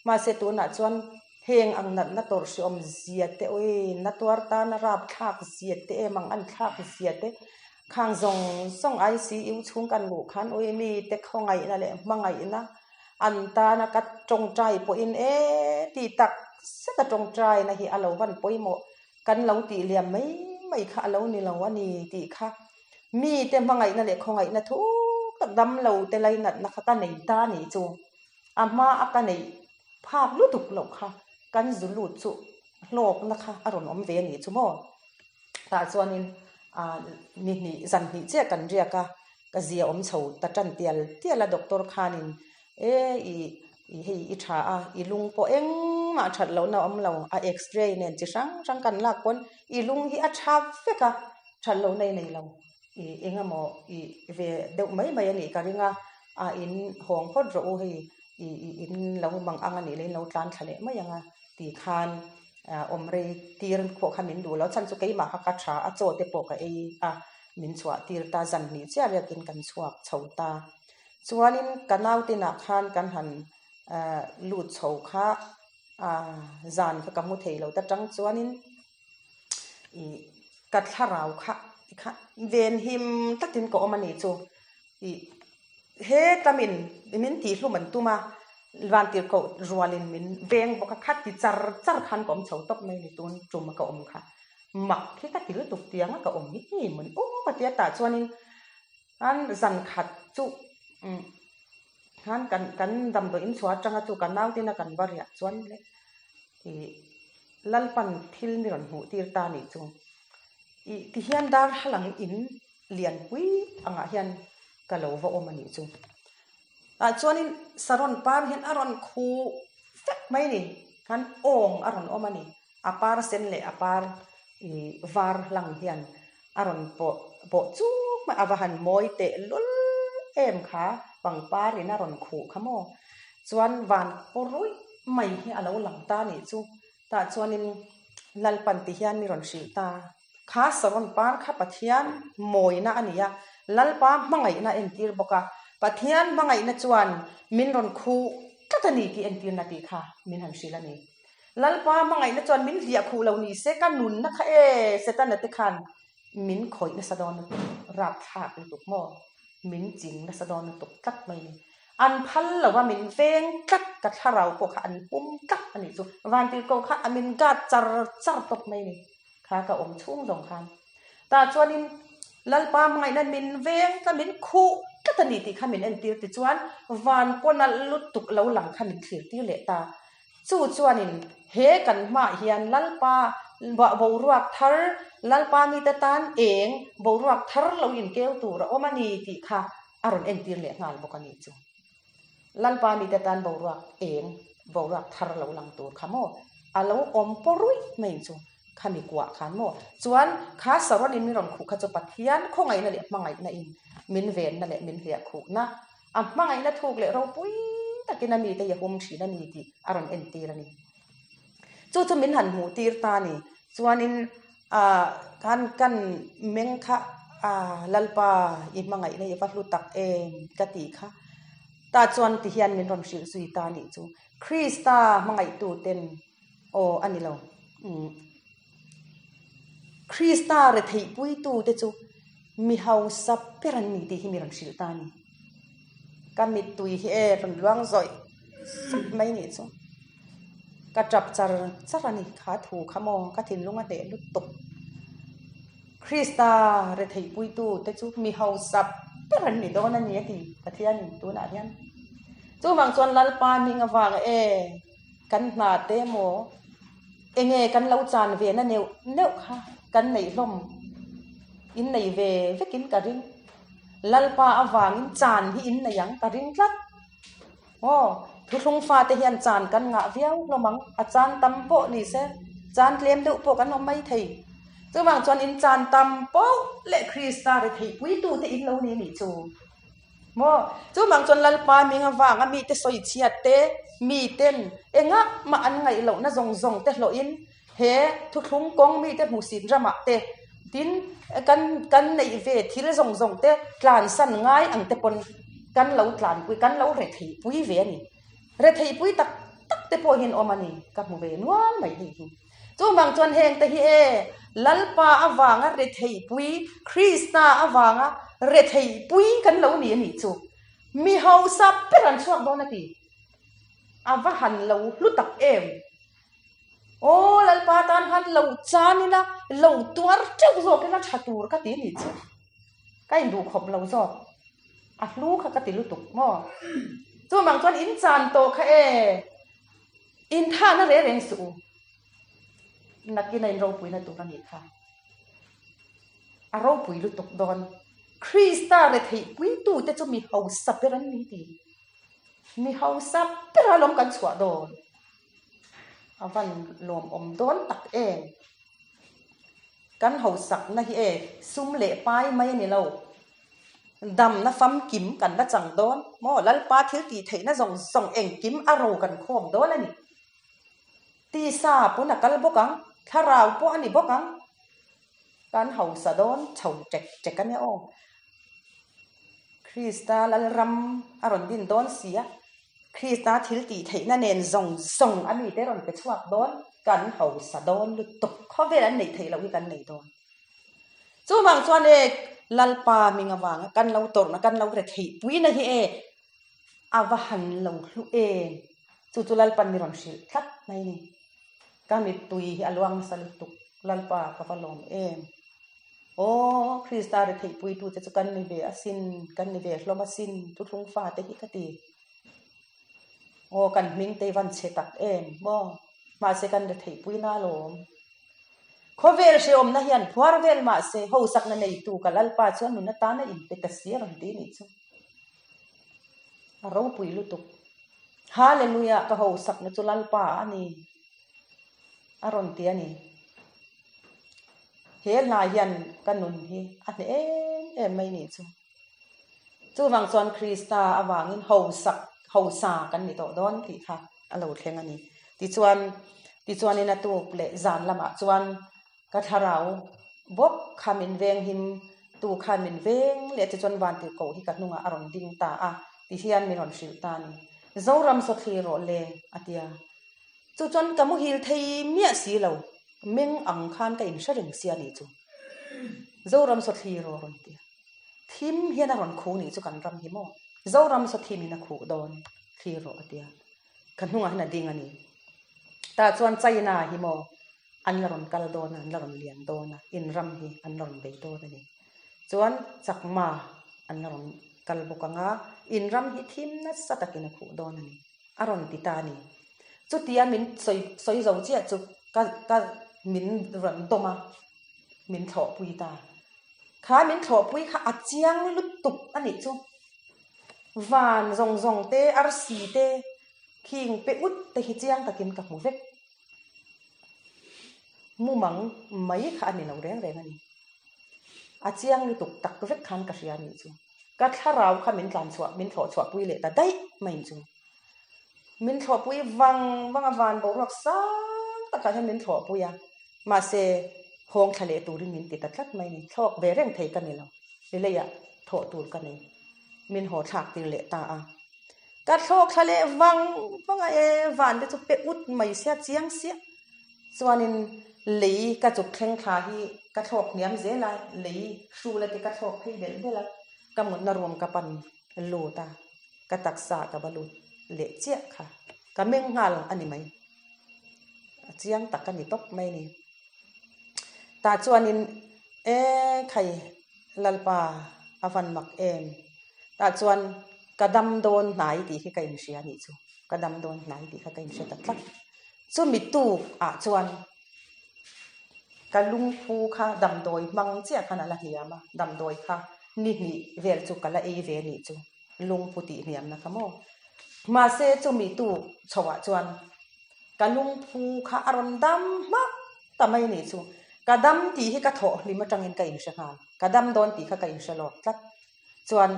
mahse tunah chuan Heng ang natna tawrhhriawm zia te awi, na tuar tana rap thlak zia te em ang an thlak zia te, khang zawng zawng ICU chhung kan luh khan awi mi te khawngaihna leh hmangaihna an tana ka tawngtai pawhin e ti tak zet a tawngtaina hi a lo van pawimawh kan lo tih liam mai mai kha a lo ni lo a ni tih kha mi te hmangaihna leh khawngaihna thuk tak dam lo te lainatna kha ka nei ta a nih chu a hma a ka neih Phak lutuk loh kha kan zu lut chu hlawkna kha a rawn awm ve a nih chu maw? Tah chuanin ah ni hnih zan hnih chiah kan riak a, ka zia awm chho ta tan tial tial a doctor khanin e i i hei i tha a, i lung pawh engmah that lohna a awm lo, a x-ray nen chi hrang hrang kan lak pawn i lung hi a tha vek a, that lohna i nei lo. I engemaw i ve deuh mai mai a nih ka ring a, a in hawng phawt rawh u hei i i in lo mang ang a nih leh in lo tlan thla leh mai ang a tih khan awm rei tir pawh kha min duh lo chhan chu keimah kha ka tha a chaw te pawh ka ei a min chhuah tir ta zan hnih chiah riakin kan chhuak chho ta chuanin ka nautinah khan kan han lut chho kha zan kha ka mu thei lo ta tang chuanin. I ka thlarau kha kha ven him takin ka awm a ni chu. I he tamin min tihhlum an tum a, vantirhkoh rualin min veng bawk a, kha ti char char khan ka awm chho tawp mai ni tun tum a ka awm kha. Mak hi ka ti lutuk tiang a ka awm hi i mun awp a tia tah chuanin an zan khat chu umm khan kan kan damdawi inchhuah atanga chu ka nautin a kan va riah chuan le i Lalpan thil mi rawn hmuh tir ta nih chu. I ti hian darthlalang in lianpui angah hian ka lo va awm a nih chu. Tah chuanin saron par hian a rawn khuh vek mai a ni. Khan awng a rawn awm a ni. A par sen leh a par ih var hlang hian a rawn pawh pawh chuk mai a va han mawi teh lul em kha pangpar in a rawn khuh kha maw. Chuan van paw ruih mai hi a lo lang ta a nih chu. Tah chuanin Lalpan ti hian mi rawn hrilh ta. Kha saron par kha Pathian mawina a ni a, Lalpa hmangaihna a entir bawk a. Pathian hmangaihna chuan min rawn khuh tlat a ni tih entirna tih kha min han hrilh a ni. Lalpa hmangaihna chuan min hliah khuh lo ni se ka nunna kha e Setana te khan min khawih nasa dawn lutuk, rapthlak lutuk maw? Min ching nasa dawn lutuk tlat mai ni. An phal lo a min veng tlat ka thlarau pawh kha an pum tlat a nih chu. Vantirhkoh kha a min guard char char tawp mai ni. Kha ka awm chhung zawng khan. Tah chuanin Lalpa hmangaihna min veng tlat min khuh tlat a ni tih kha min entir tichuan van paw nalh lutuk lo lang kha min thlir tir leh ta. Chu chuanin he kan hmaah hian Lalpa boruak thar, Lalpa mite tan eng boruak thar lo inkeu tur a awm a ni tih kha a rawn entir leh nghal bawk a ni chu. Lalpa mite tan boruak eng boruak thar lo lang tur kha maw a lo awm paw ruih mai chu khami kuah khan maw chuan kha saron in min rawn khuh kha chu Pathian khawngaihna leh hmangaihna in min venna leh min hliah khuhna a hmangaihna thuk leh ropui takin a mite i hum thin a ni tih a rawn entir a ni. Chu chu min han hmuh tir ta a ni. Chuanin ah khan kan meng kha ah Lalpa i hmangaihna i va hlu tak em ka tih kha. Tah chuan ti hian min rawn hrilh zui ta a nih chu. Krista hmangaihtu ten aw a ni lo. Umm Krista retheihpuitu te chu mi hausa ber an ni tih hi mi rawn hrilh ta a ni. Ka mittui hi e rawn luang zawih zawih mai nih chu. Ka tap char char a ni kha thu kha maw ka thinlung a hneh lutuk. Krista retheihpuitu te chu mi hausa ber an ni dawn a ni a ti Pathianin tunah hian. Chuvang chuan Lalpa hming avang e kan hna te maw enge kan lo chan ve na neuh neuh kha kan neih hlawm in nei ve vekin ka ring. Lalpa avangin chan hi in nei ang ka ring tlat. Aw, thuthlung fate hian chan kan ngah viau hlawm ang, a chan tam pawh ni se, chan tlem deuh pawh kan awm mai thei. Chuvang chuan in chan tam poh leh Krista retheihpuitute in lo ni nih chu. Maw? Chuvang chuan Lalpa hming avanga mite sawichhiat te, miten engah mah an ngaih lohna zawng zawng te hlawhin he thuthlung kawng mite hmuhsit ramah te, tin kan kan neih ve thil zawng zawng te tlansan ngai ang te pawn kan lo tlanpui, kan lo retheihpui ve a ni. Retheihpui tak tak te pawh hian awm a ni, ka hmu ve nual mai hei hi. Chuvang chuan heng te hi e, Lalpa avanga retheihpui, Krista avanga retheihpui kan lo ni a nih chu. Mi hausa ber an chhuak dawn a ti. A va han lo hlu tak em. Aw Lalpa tan khan lo chan ila, lo tuar teuh zawk ila tha tur ka ti a nih chu. Ka induhkhawp lo zawk. A hlu kha ka ti lutuk maw. Chuvang chuan in chan tawh kha e. Inthahna reng reng suh u. Nakin a in ropuina tur a nih kha. A ropui lutuk dawn. Krista retheihpuitute chu mi hausa ber an ni ti. Mi hausa ber alawm kan chhuah dawn. A van lawmawm dawn tak em. Kan hausakna hi e sum leh pai mai a ni lo. Damna famkim kan la chang dawn maw? Lalpa thil tih theihna zawng zawng engkim a ro kan khawm dawn a ni. Tisa pawn a kal bawk ang, thlarau pawh a ni bawk ang. Kan hausa dawn chho ṭek ṭek a nia aw. Krista Lalram a rawn din dawn si a, Krista thil tih theihna nen zawng zawng a mite rawn pe chhuak dawn, kan hausa dawn lutuk. Khawvel an neih theih loh hi kan nei dawn. Chuvang chuan e Lalpa hming avanga kan lo tawrhna, kan lo retheihpuina hi e a va han lo hlu em. Chu chu Lalpan mi rawn hrilh tlat mai ni. Ka mittui hi a luang nasa lutuk, Lalpa ka va lawm em. Aw Krista retheihpuitute chu kan ni ve asin, kan ni ve hlawm asin, thuthlung fate hi ka ti. Aw kan hming te i van chhe tak em maw, mahse kan retheihpuina alawm. Khawvel hrehawmna hian phuar vel mahse hausakna neitu ka Lalpa chuan nun atana inpe ta si a rawn ti nih chu. A ropui lutuk. Hallelujah ka hosakna chu Lalpa a ni a rawn ti a ni. He hla hian ka nun hi a hneh em em mai nih chu. Chuvang chuan Krista avangin hosak hosa kan ni tawh dawn tih kha a lo thleng a ni. Tichuan tichuanin a tuk leh zan lamah chuan Ka thlarau bawk kha min veng him tu khan min veng leh che chuan Vantirhkoh hi ka hnungah a rawn ding ta a ti hian min rawn hrilh ta a ni. Zoram saw thlir rawh le a ti a. Chu chuan ka muhil thei miah si lo, meng ang khan ka inhre reng sia nih chu. Zoram saw thlir rawh a rawn ti a. Thim hian a rawn khuh nih chu kan ram hi maw? Zoram saw thimin a khuh dawn thlir rawh a ti a. Ka hnungah hian a ding a ni. Tah chuan China hi maw An la rawn kal dawn a, an la rawn lian dawn a, in ram hi an la rawn bei dawn a ni. Chuan Chakma an la rawn kal bawk ang a, in ram hi thim nasa takin a khuh dawn a ni, a rawn ti ta a ni. Chutia min sawi sawi zo chiah chu ka ka min rawn dawm a, min thlawhpui ta. Kha min thlawhpui kha a chiang lutuk a nih chu. Van zawng zawng te, arsi te, khing pe ut te hi chiang takin ka hmu vek. Mumang mai kha a ni lo reng reng a ni. A chiang lutuk tak vek khan ka hria a nih chu. Ka thlarau kha min tlan chhuah, min thlawh chhuah pui leh ta daih mai chu. Min thlawh pui vang vang a, van boruak sang takah hian min thlawh pui a. Mahse, hawng thla leh turin min ti ta tlat mai a ni. Thlawk ve reng thei ka ni lo. Ni leiah thawh tur ka nei. Min haw thlak tir leh ta a. Ka thlawk thla leh vang vang a e, van te chu pe ut mai sia chiang siah. Chuanin lei ka chuk thleng thla hi ka thlawk hniam zel a, lei hrula te ka thlawk phei belh belh a, ka mutna room ka pan lut a, ka taksa ka va lut leh chiah kha. Ka meng nghal a ni mai. A chiang tak a ni tawp mai a ni. Tah chuanin e khai Lalpa a van mak em. Tah chuan ka dam dawn hnai tih hi ka inhria a nih chu. Ka dam dawn hnai tih kha ka inhre ta tlat. Chumi tuk ah chuan ka lungphu kha damdawi hmang chiah khan a la hniam a, damdawi kha ni hnih vel chu ka la ei ve a nih chu. Lungphu tih hniamna kha maw. Mahse chumi tuk chho ah chuan Ka lungphu kha a rawn dam hmak ta mai nih chu. Ka dam tih hi ka thawh hlim atangin ka inhre nghal. Ka dam dawn tih kha ka inhre lawk tlat. Chuan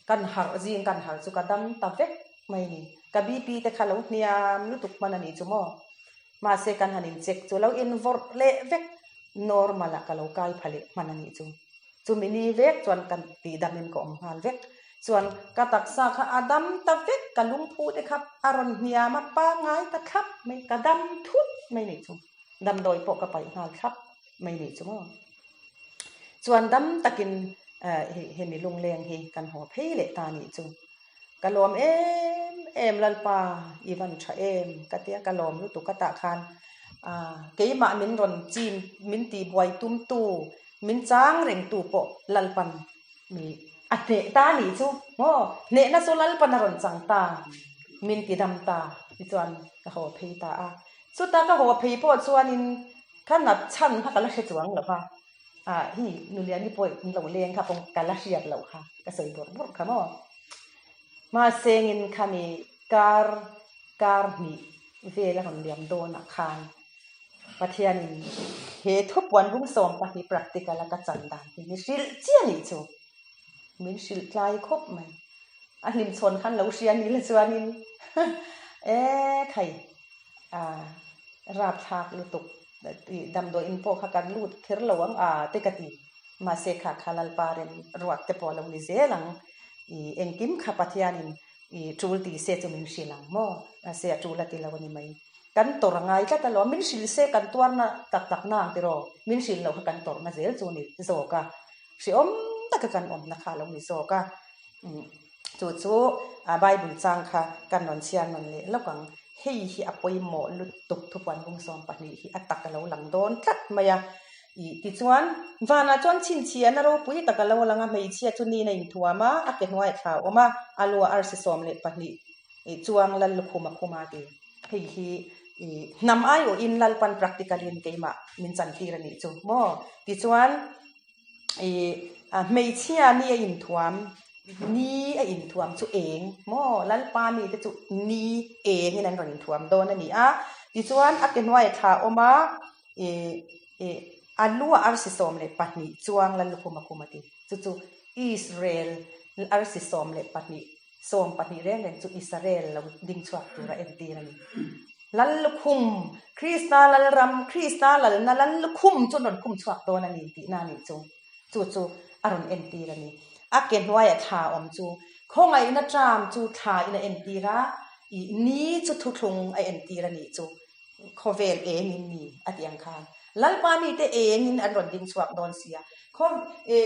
kan harh zing kan harh chu ka dam ta vek mai ni. Ka BP te kha lo hniam lutuk hman a nih chu maw. Mahse kan han in check chu lo invawrh leh vek normal ah ka lo kai pha leh hman a nih chu. Chumi ni vek chuan ka tihdamin ka awm nghal vek. Chuan ka taksa kha a dam ta vek, ka lungphu te kha a rawn hniam a, pangngai ta thlap mai, ka dam thut mai nih chu. Damdawi pawh ka paih nghal thlap mai nih chu maw. Chuan dam takin hemi lungleng hi kan haw phei leh ta nih chu. Ka lawm em em Lalpa i van tha em ka tia ka lawm lutuk a tah khan keimah min rawn chim min tih buai tum tu min chang reng tu pawh Lalpan mi a hneh ta nih chu maw hnehna chu Lalpan a rawn chang ta min ti dam ta tichuan ka haw phei ta a chuta ka haw phei pawh chuanin ka nat chhan kha ka la hre chuang lo va. Ah hi Nuliani pawh in lo leng kha pawh ka la hriat loh kha ka sawi bawrh bawrh kha maw. Mahsengin khami kar kar hnih vel a rawn liam dawnah khan Pathianin he thupuan bung 12 practical a ka chan dan hi mi hrilh chiah nih chu min hrilh tlai khawp mai. A hlimchhawn khan lo hria ni la chuanin e khai ah rapthlak lutuk tih damdawi in pawh kha kan lut kher lo ang a te ka ti. Mahse kha kha Lalpa rem ruat te pawh a lo ni zel ang. Ih engkim kha Pathianin ih tul ti se chu min hrilh ang maw? Mahse a tul a ti lo a ni mai. Kan tawrh a ngai tlat alawm. Min hrilh se kan tuarna tak tak na ang tiraw? Min hrilh loh kha kan tawrhna zel chu a ni zawk a. Hrehawm taka kan awmna kha a lo ni zawk a. Chu chu Bible chang kha kan rawn chhiar nawn leh lawk ang. Hei hi a pawimawh lutuk thupuan bung 12 hi a tak a lo lang dawn tlat mai a. Ih tichuan vanah chuan chhinchhiahna ropui tak a lo lang a, hmeichhia chu nina inthuam a, a ke hnuaiah thla a awm a, a luah arsi 12 ih chuang lal lukhum a khum a ti. Hei hi ih hnam aiawhin Lalpan practical in keimah min chantir a nih chu maw. Tichuan ih hmeichhia ni a inthuam. Ni a inthuam chu eng maw? Lalpa mite chu ni engin an rawn inthuam dawn a ni a. Tichuan a ke hnuaia thla a awm a, ih ih a lu ah arsi 12 chuang Lallukhum a khum a ti. Chu chu Israel arsi 12, 12 reng reng chu Israel lo ding chhuak tura entir a ni. Lallukhum, Krista Lalram, Krista Lalna Lallukhum chu an rawn khum chhuak dawn a ni tihna a nih chu. Chu chu a rawn entir a ni. A ke hnuaia thla awm chu khawngaihna ṭam chu thla in a entir a, ih ni chu thuthlung a entir a nih chu. Khawvel engin ni a tih ang khan Lalpa mite engin an rawn ding chhuak dawn sia. Khaw he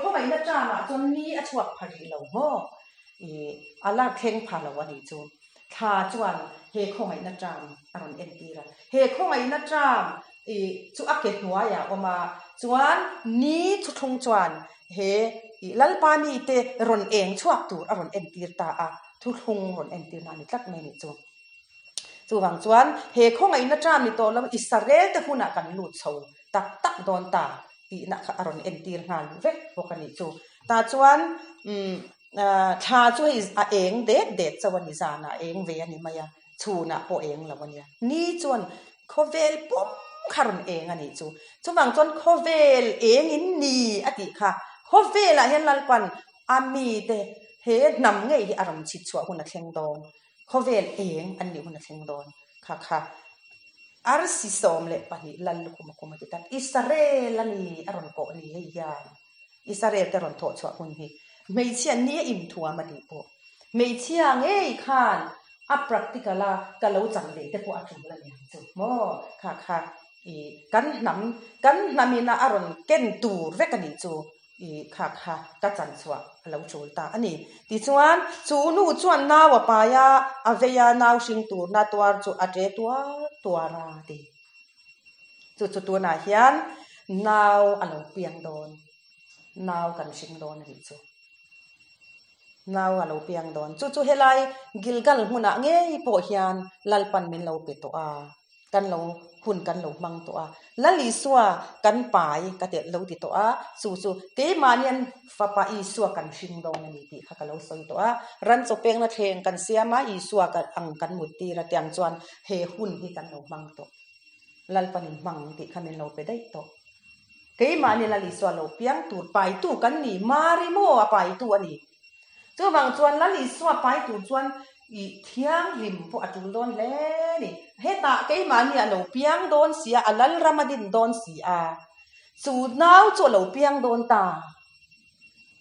khawngaihna ṭamah chuan ni a chhuak pha rih lo maw? Ih a la thleng pha lo a nih chu. Thla chuan he khawngaihna ṭam a rawn entir a. He khawngaihna ṭam ih chu a ke hnuaiah a awm a, chuan ni thuthlung chuan he ih Lalpa mite rawn eng chhuak tur a rawn entir ta a, thuthlung rawn entirna a ni tlat mai a nih chu. Chuvang chuan he khawngaihna ṭam ni tawh lo Israel te hunah kan lut chho tak tak dawn ta tihna kha a rawn entir nghal vek bawk a nih chu. Tah chuan umm Thla chu hei a eng det det chauh a ni, zanah a eng ve a ni mai a, chhunah pawh eng lo a nia. Ni chuan khawvel pum kha rawn eng a nih chu. Chuvang chuan khawvel eng in ni a tih kha khawvelah hian Lalpan a mite he hnam ngei hi a rawn chhit chhuah hun a thleng dawn, khawvel eng an nih hun a thleng dawn kha kha arsi 12 lal lukhum a khum a ti tak Israel a ni a rawn kawh ni hei hian. Israel te rawn thawh chhuah hun hi hmeichhia ni a inthuam a tih pawh hmeichhia ngei khan a practical a ka lo chang ve te pawh a tul a niang chu maw kha kha i kan hnam kan hnam ina a rawn ken tur vek a nih chu i kha kha ka chan chhuah a lo tul ta a ni. Tichuan chu nu chuan nau a pai a, a vei a nau hring turna tuar chu a ṭe tuar tuar a ti. Chu chu tunah hian nau a lo piang dawn, nau kan hring dawn a nih chu. Nau a lo piang dawn. Chu chu helai Gilgal hmunah ngei pawh hian Lalpan min lo pe tawh a, kan lo hun kan lo hmang tawh a. Lal Isua kan pai ka telh lo ti tawh a, chu chu keimahnian Fapa Isua kan hring dawn a ni tih kha ka lo sawi tawh a. Ran chaw pekna thleng kan siam a, Isua ang kan mut tir a tiang chuan he hun hi kan lo hmang tawh. Lalpanin hmang tih kha min lo pe daih tawh. Keimahni Lal Isua lo piang tur paitu kan ni, Mari maw a paitu a ni. Chuvang chuan Lal Isua pai tur chuan i thianghlim pawh a tul dawn hle a ni. Hetah keimahni a lo piang dawn si a, a Lalram a din dawn si a, chu nau chu a lo piang dawn ta.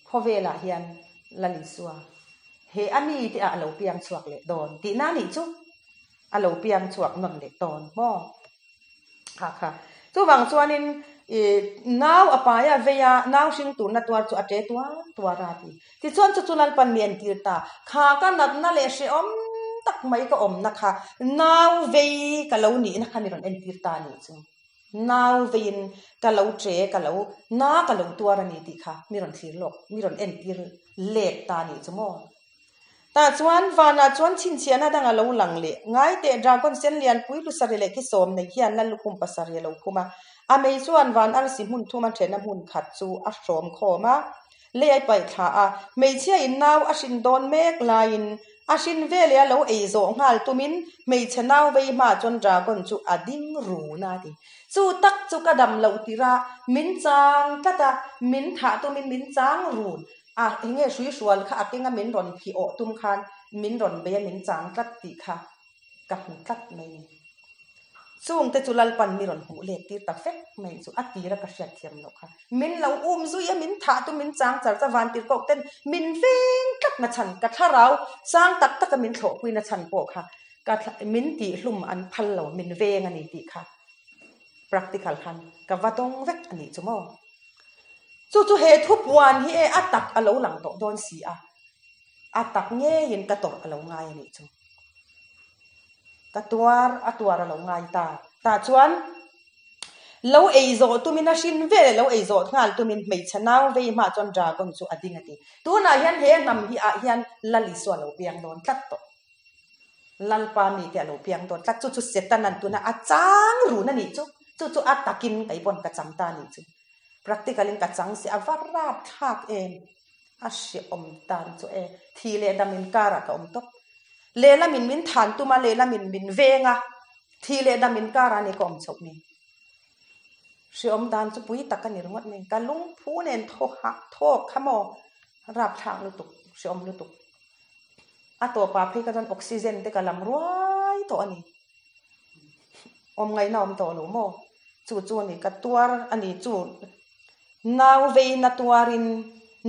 Khawvelah hian Lal Isua he a mi te ah a lo piang chhuak leh dawn tihna a nih chu. A lo piang chhuak nawn leh tawn maw? Kha kha. Chuvang chuanin i nau a pai a vei a, nau hring turna tuar chu a ṭe tuar tuar a ti. Tichuan chu chu Lalpan mi entir ta. Kha ka natna leh hrehawm tak mai ka awmna kha nau vei ka lo nihna kha mi rawn entir ta a nih chu. Nau veiin ka lo ṭe, ka lo na ka lo tuar a ni tih kha mi rawn thlir lawk, mi rawn entir let ta a nih chu maw? Tah chuan vanah chuan chhinchhiahna dang a lo lang leh. Ngai teh dragon sen lianpui lusari leh ki sawm nei hian lal lukhum pasarih a lo khum a. A mei chuan van arsi hmun thum a thlenna hmun khat chu a hrawm khawm a, lei a paih thla a. Hmeichhia in nau a hrin dawn mek laiin a hrin veleh a lo ei zawh nghal tumin hmeichhe nau vei hmaah chuan dragon chu a ding run a ti. Chu tak chu ka dam loh tirh a, min chang tlat a, min thah tumin min chang run. A enge hrui hrual kha a kenga min rawn phih awh tum khan min rawn bei a min chang tlat tih kha ka hmu tlat mai ni. Chungte chu Lalpan mi rawn hmuh let tir ta vek mai chu a tira ka hriat thiam loh kha. Min lo um zui a min thah tu min chang char cha van tir kawk ten min veng tlat na chhan ka thlarau sang tak taka min thlawhpui na chhan pawh kha ka min tih hlum an phal lo min veng a ni tih kha practical khan ka va dawng vek a nih chu maw. Chu chu he thupuan hi e a tak a lo lang tawh dawn si a, a tak ngeiin ka tawrh a lo ngai a nih chu. Ka tuar a tuar a lo ngai ta. Tah chuan lo ei zawh tumin a hrin vel lo ei zawh nghal tumin hmeichhe nau vei hma chuan dragon chu a ding a ti. Tunah hian he hnam hi ah hian Lal Isua lo piang dawn tlat tawh. Lalpa mite a lo piang dawn tlat. Chu chu Setanan tuna a chang run a nih chu. Chu chu a takin kei pawn ka chang ta a nih chu. Practical in ka chang si a va rap thlak em. A hrehawm tan chu e, thi leh dam inkarah ka awm tawp. Lehlamin min than tum a, lehlamin min veng a, thi leh dam inkarah a ni ka awm chhoh ni. Hrehawm dan chu pui tak a ni ringawt mai. Ka lungphu nen thaw hah thawk kha maw rapthlak lutuk, hrehawm lutuk. A tawpah phei kha chuan oxygen te ka lam ruai tawh a ni. Awm ngaihna awm tawh lo maw? Chu chu a ni, ka tuar a ni chu. Nau veina tuarin,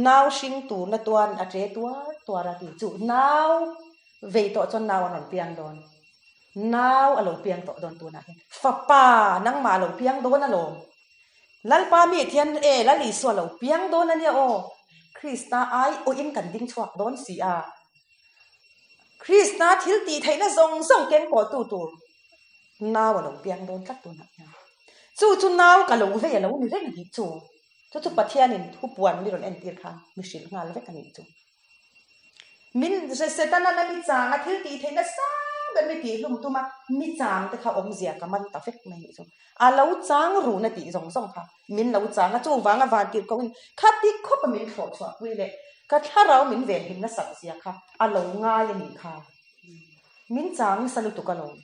nau hring turna tuarin a ṭe tuar tuar a ti chu. Nau vei tawh chuan nau an rawn piang dawn. Nau a lo piang tawh dawn tunah hian. Fapa nangmah a lo piang dawn alawm. Lalpa mi thian e, Lal Isua a lo piang dawn a nia aw. Krista ai awhin kan ding chhuak dawn si a. Krista thil tih theihna zawng zawng keng pawhtu tur nau a lo piang dawn tlat tunah hian. Chu chu nau ka lo vei a lo ni reng tih chu, chu chu Pathianin thupuan mi rawn entir khan mi hrilh nghal vek a nih chu. Min Setana na mi chang a thil tih theihna sang ber mi tih hlum tum a, mi chang te kha awmzia ka man ta vek mai nih chu. A lo chang run a tih zawng zawng kha min lo chang a, chuvanga vantir ko in khati khawp a min thlawh chhuah pui leh ka thlarau min venhim nasak zia kha a lo ngai a nih kha. Min chang nasa lutuk alawm.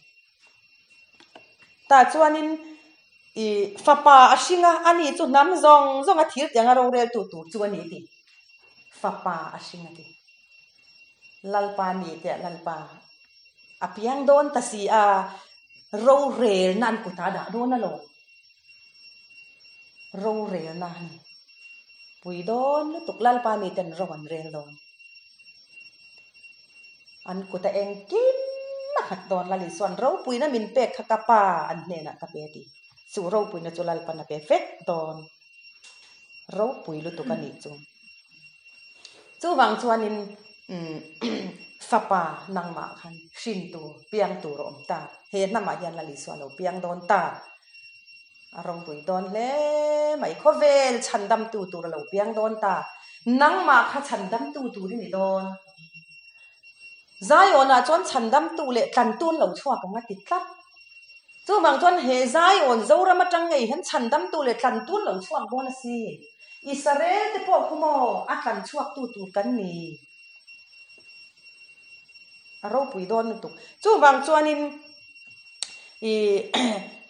Tah chuanin i fapa a hring a, ani chu hnam zawng zawng a thir tiang a roreltu tur chu a ni tih fapa a hring a ti. Lalpa ni teh Lalpa a piang dawn ta si a, rorelna an kutah a dah dawn alawm. Rorelna a ni. Pui dawn lutuk Lalpa mi ten ro an rel dawn. An kut a engkim a khat dawn Lal Isuan ropuina min pek kha ka pa an hnenah ka pe ti. Chu ropuina chu Lalpan a pe vek dawn. Ropui lutuk a nih chu. Chuvang chuanin fapa nangmah khan hrin tur, piang tur a awm ta. He hnamah hian Lal Isua a lo piang dawn ta. A ropui dawn hle mai. Khawvel chhandamtu tur a lo piang dawn ta. Nangmah kha chhandamtu tur i ni dawn. Zion-ah chuan chhandamtu leh tlantu an lo chhuak ang a ti tlat. Chuvang chuan he Zion Zoram atang ngei hian chhandamtu leh tlantu an lo chhuak dawn a si. Israel te pawh khu maw a tlan chhuaktu tur kan ni. A ropui dawn lutuk. Chuvang chuanin i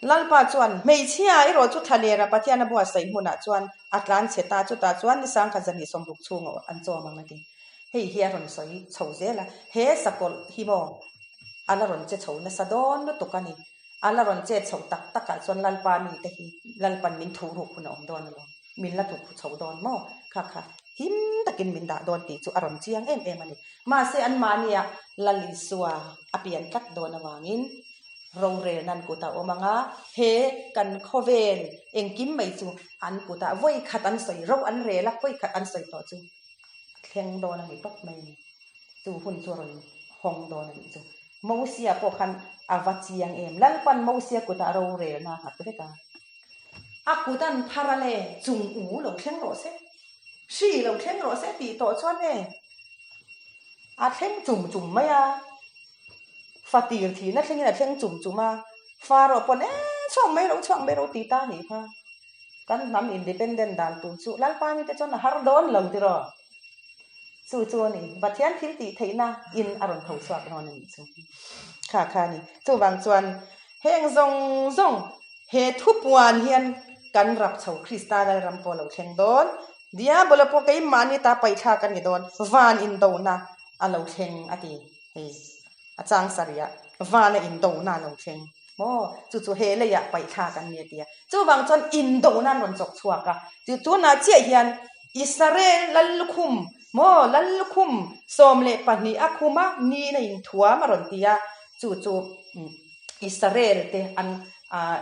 Lalpa chuan hmeichhia erawh chu thlalera Pathian a buatsaih hmunah chuan a tlan chhe ta. Chutah chuan ni sangkhat zahnih sawmruk chhungah an chawm ang a ti. Hei hi a rawn sawi chho zel a, he sakawlh hi maw a la rawn che chho nasa dawn lutuk a ni. A la rawn chet chhoh tak takah chuan Lalpa mite hi Lalpan min thuh ruk hun a awm dawn alawm, min la thuh chho dawn maw? Kha kha him takin min dah dawn tih chu a rawn chiang em em a ni. Mahse anmahniah Lal Isua a pian tlat dawn avangin Rorel nan kut a awm ang a, he kan khawvel engkim mai chu an kutah vawi khat an sawi ro an rel a, vawi khat an sawi tawh chu a thleng dawn a ni tawp mai a ni. Chu hun chu a rawn hawng dawn a nih chu. Mosia pawh khan a va chiang em? Lalpan Mosia kutah rorelna a nghat vek a. A kut an phar a le, chung u lo thleng rawh se, hri lo thleng rawh se tih tawh chuan e a thleng chum chum mai a. Fatir thihna thlengin a thleng chum chum a, Pharaoh pawn e chhuak mai ro chhuak mai ro ti ta a nih kha. Kan hnam independent dan tur chu Lalpa mite chuan a har dawn lo tiraw? Chu chu a ni, Pathian thil tih theihna in a rawn tho chhuak dawn a nih chu. Kha kha a ni. Chuvang chuan heng zawng zawng he thupuan hian kan rap chho Krista Lalram pawh a lo thleng dawn. Diabola pawh keimahni ta paihthlak a ni dawn, van indona a lo thleng a ti. Hei a chang sarih a van a indona a lo thleng maw? Chu chu he leiah paihthlak an ni a ti a. Chuvang chuan indona an rawn chawk chhuak a. Chu tunah chiah hian Israel Lallukhum maw Lallukhum 12 a khum a niin a inthuam a rawn ti a. Chu chu Israel te an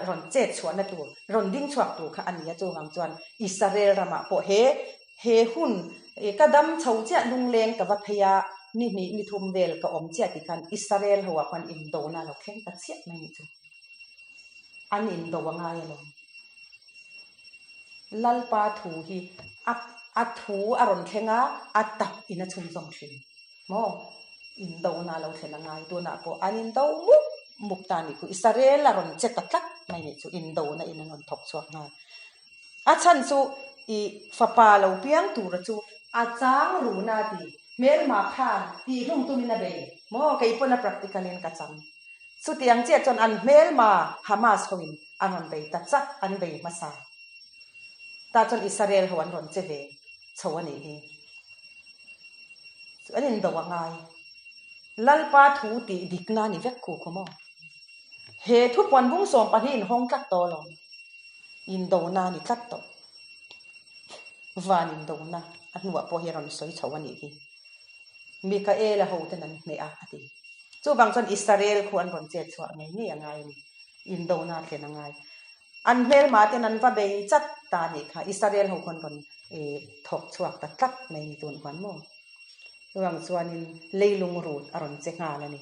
rawn chet chhuahna tur rawn ding chhuak tur kha a ni a. Chuvang chuan Israel ramah pawh he He hun ka dam chho chiah lungleng ka va phei a, ni hnih ni thum vel ka awm chiah tih khan Israel ho ah khuan indona a lo thleng ta chiah mai nih chu. An indo a ngai alawm. Lalpa thu hi a a thu a rawn thleng a, a tak in a chhunzawm thin. Maw? Indona a lo thlen a ngai. Tunah pawh an indo mup mup ta nih khu. Israel a rawn che ta tlat mai nih chu. Indona in an rawn thawk chhuak nghal. A chhan chu i fapa lo piang tura chu A chang run a ti. Hmelma khan tihhlum tumin a bei maw? Kei pawn a practical in ka chang. Chutiang chiah chuan an hmelma Hamas hoin an rawn bei ta chat, an bei hmasa. Tah chuan Israel ho an rawn che ve chho a nih hi. Chu an indo a ngai. Lalpa thu tih dikna a ni vek khu khaw maw? He thupuan bung 12 inhawng tlat tawh alawm. Indona a ni tlat tawh. Van indona a hnuah pawh hi a rawn sawi chho a nih hi. Mikaela hoten an hneh a, a ti. Chuvang chuan Israel khu an rawn chet chhuah ngei ngei a ngai a ni. Indona a thlen a ngai. An hmelma ten an va bei chat ta a nih kha. Israel ho khawn rawn thawk chhuak ta tlat mai ni tun huan maw. Chuvang chuanin leilung rut a rawn che nghal a ni.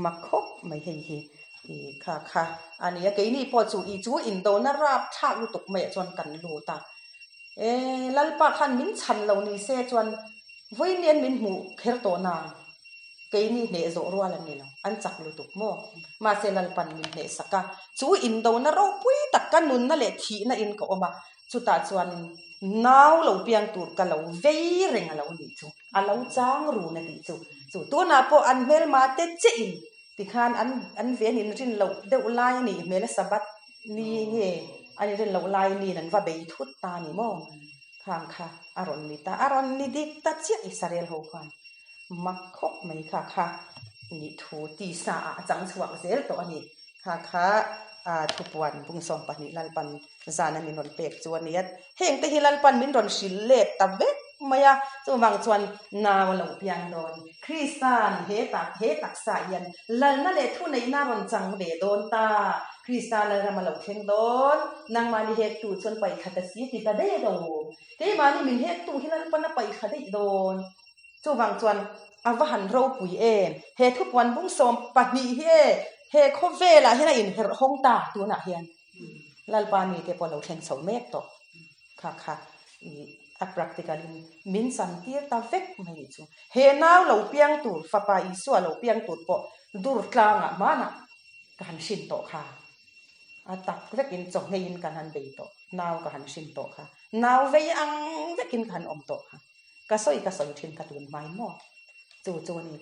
Mak khawp mai hei hi i kha kha a ni a. Keini pawh chu i chu indona rap thlak lutuk maiah chuan kan lut a. E Lalpa khan min chhan lo ni se chuan vawiin min hmuh kher tawh nang. Keini hneh zawh rual an ni lo, an chak lutuk maw? Mahse Lalpan min hneh sak a, chu indona ropui tak ka nunna leh thihna in ka awm a, chutah chuanin nau lo piang tur ka lo vei reng a lo nih chu, a lo chang run a tih chu. Chu tunah pawh an hmelma te chiah in tikhan an an ven in rin loh deuh lai a nih hmel a Sabbath ni nge an in rin loh lai niin an va bei thut ta a ni maw? Khang kha a rawn ni ta, a rawn ni dik ta chiah Israel ho khan. Mak khawp mai kha kha nih thu tisa ah a chang chhuak zel tawh a ni. Kha kha thupuan bung 12 Lalpan zana min rawn pek chu a ni a. Heng te hi Lalpan min rawn hrilh let ta vek mai a, chuvang chuan nau a lo piang dawn. Kristan he tak he taksa hian lalna leh thuneihna a rawn chang ve dawn ta. Krista Lalram a lo thleng dawn. Nangmahni hektu chuan paihkhat a si ti ta daih lo. Keimahni min hektu hi Lalpan a paihkhat daih dawn. Chuvang chuan a va han ropui em! He thupuan bung 12 hi e, he khawvelah hian a inherh hawng ta tunah hian Lalpa mite pawh lo thleng chho mek tawh. Kha kha i a practical in min chan tir ta vek mai nih chu. He nau lo piang tur, fapa Isua lo piang tur pawh dur tlangah hmanah ka han hrin tawh kha. A tak vekin chawhmeiin kan han bei tawh, nau ka han hrin tawh kha. Nau vei ang vekin ka han awm tawh kha. Ka sawi ka sawi thin ka tun hmai maw? Chu chu a ni.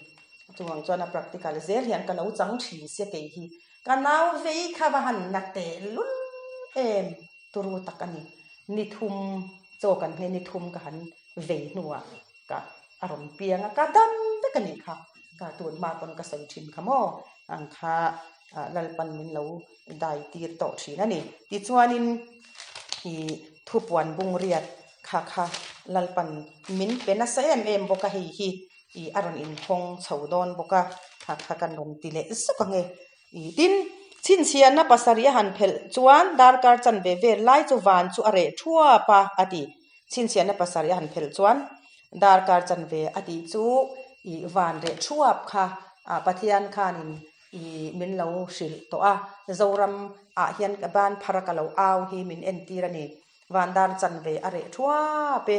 Chuvang chuan a practical zel hian ka lo chang thin sia kei hi. Ka nau vei kha va han na teh lul em turu tak a ni. Ni thum chaw kan hne ni thum ka han vei hnuah ka a rawn piang a, ka dam vek a nih kha. Ka tun hma pawn ka sawi thin kha maw? Ang kha Lalpan min lo dai tir tawh thin a ni. Tichuanin i thupuan bung riat Kha kha Lalpan min pe nasa em em bawk a, hei hi i a rawn inhawng chho dawn bawk a, kha kha kan rawn ti leh zuk ang e. I tin, chhinchhiahna pasarih a han phelh chuan darkar chanve vel lai chu van chu a reh thuap a, a ti. Chhinchhiahna pasarih a han phelh chuan darkar chanve a tih chu i van reh thuap kha Pathian khanin i min lo hrilh tawh a, Zoram ah hian ka ban phar a ka lo au hi min entir a ni. Vandar chanve a reh thuap e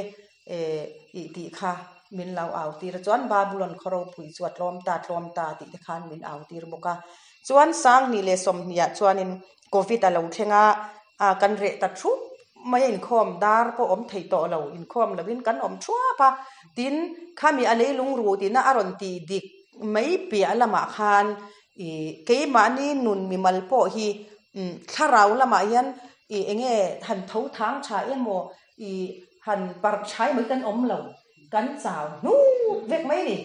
ih tih kha min lo au tir a, chuan Babulon khaw ropui chu a tlawm ta tlawm ta tih te khan min au tir bawk a. Chuan 2020 ah chuanin Covid a lo thleng a, kan reh ta thup mai a, inkhawm dar pawh awm thei tawh lo, inkhawm lovin kan awm thuap a, tin khami a leilung ruh tihna a rawn tih dik mai piah lamah khan ih keimahni nun mimal pawh hi thlarau lamah hian I enge han tho thang tha emaw i han parh tha emaw hi kan awm lo, kan chau hnup vek mai ni.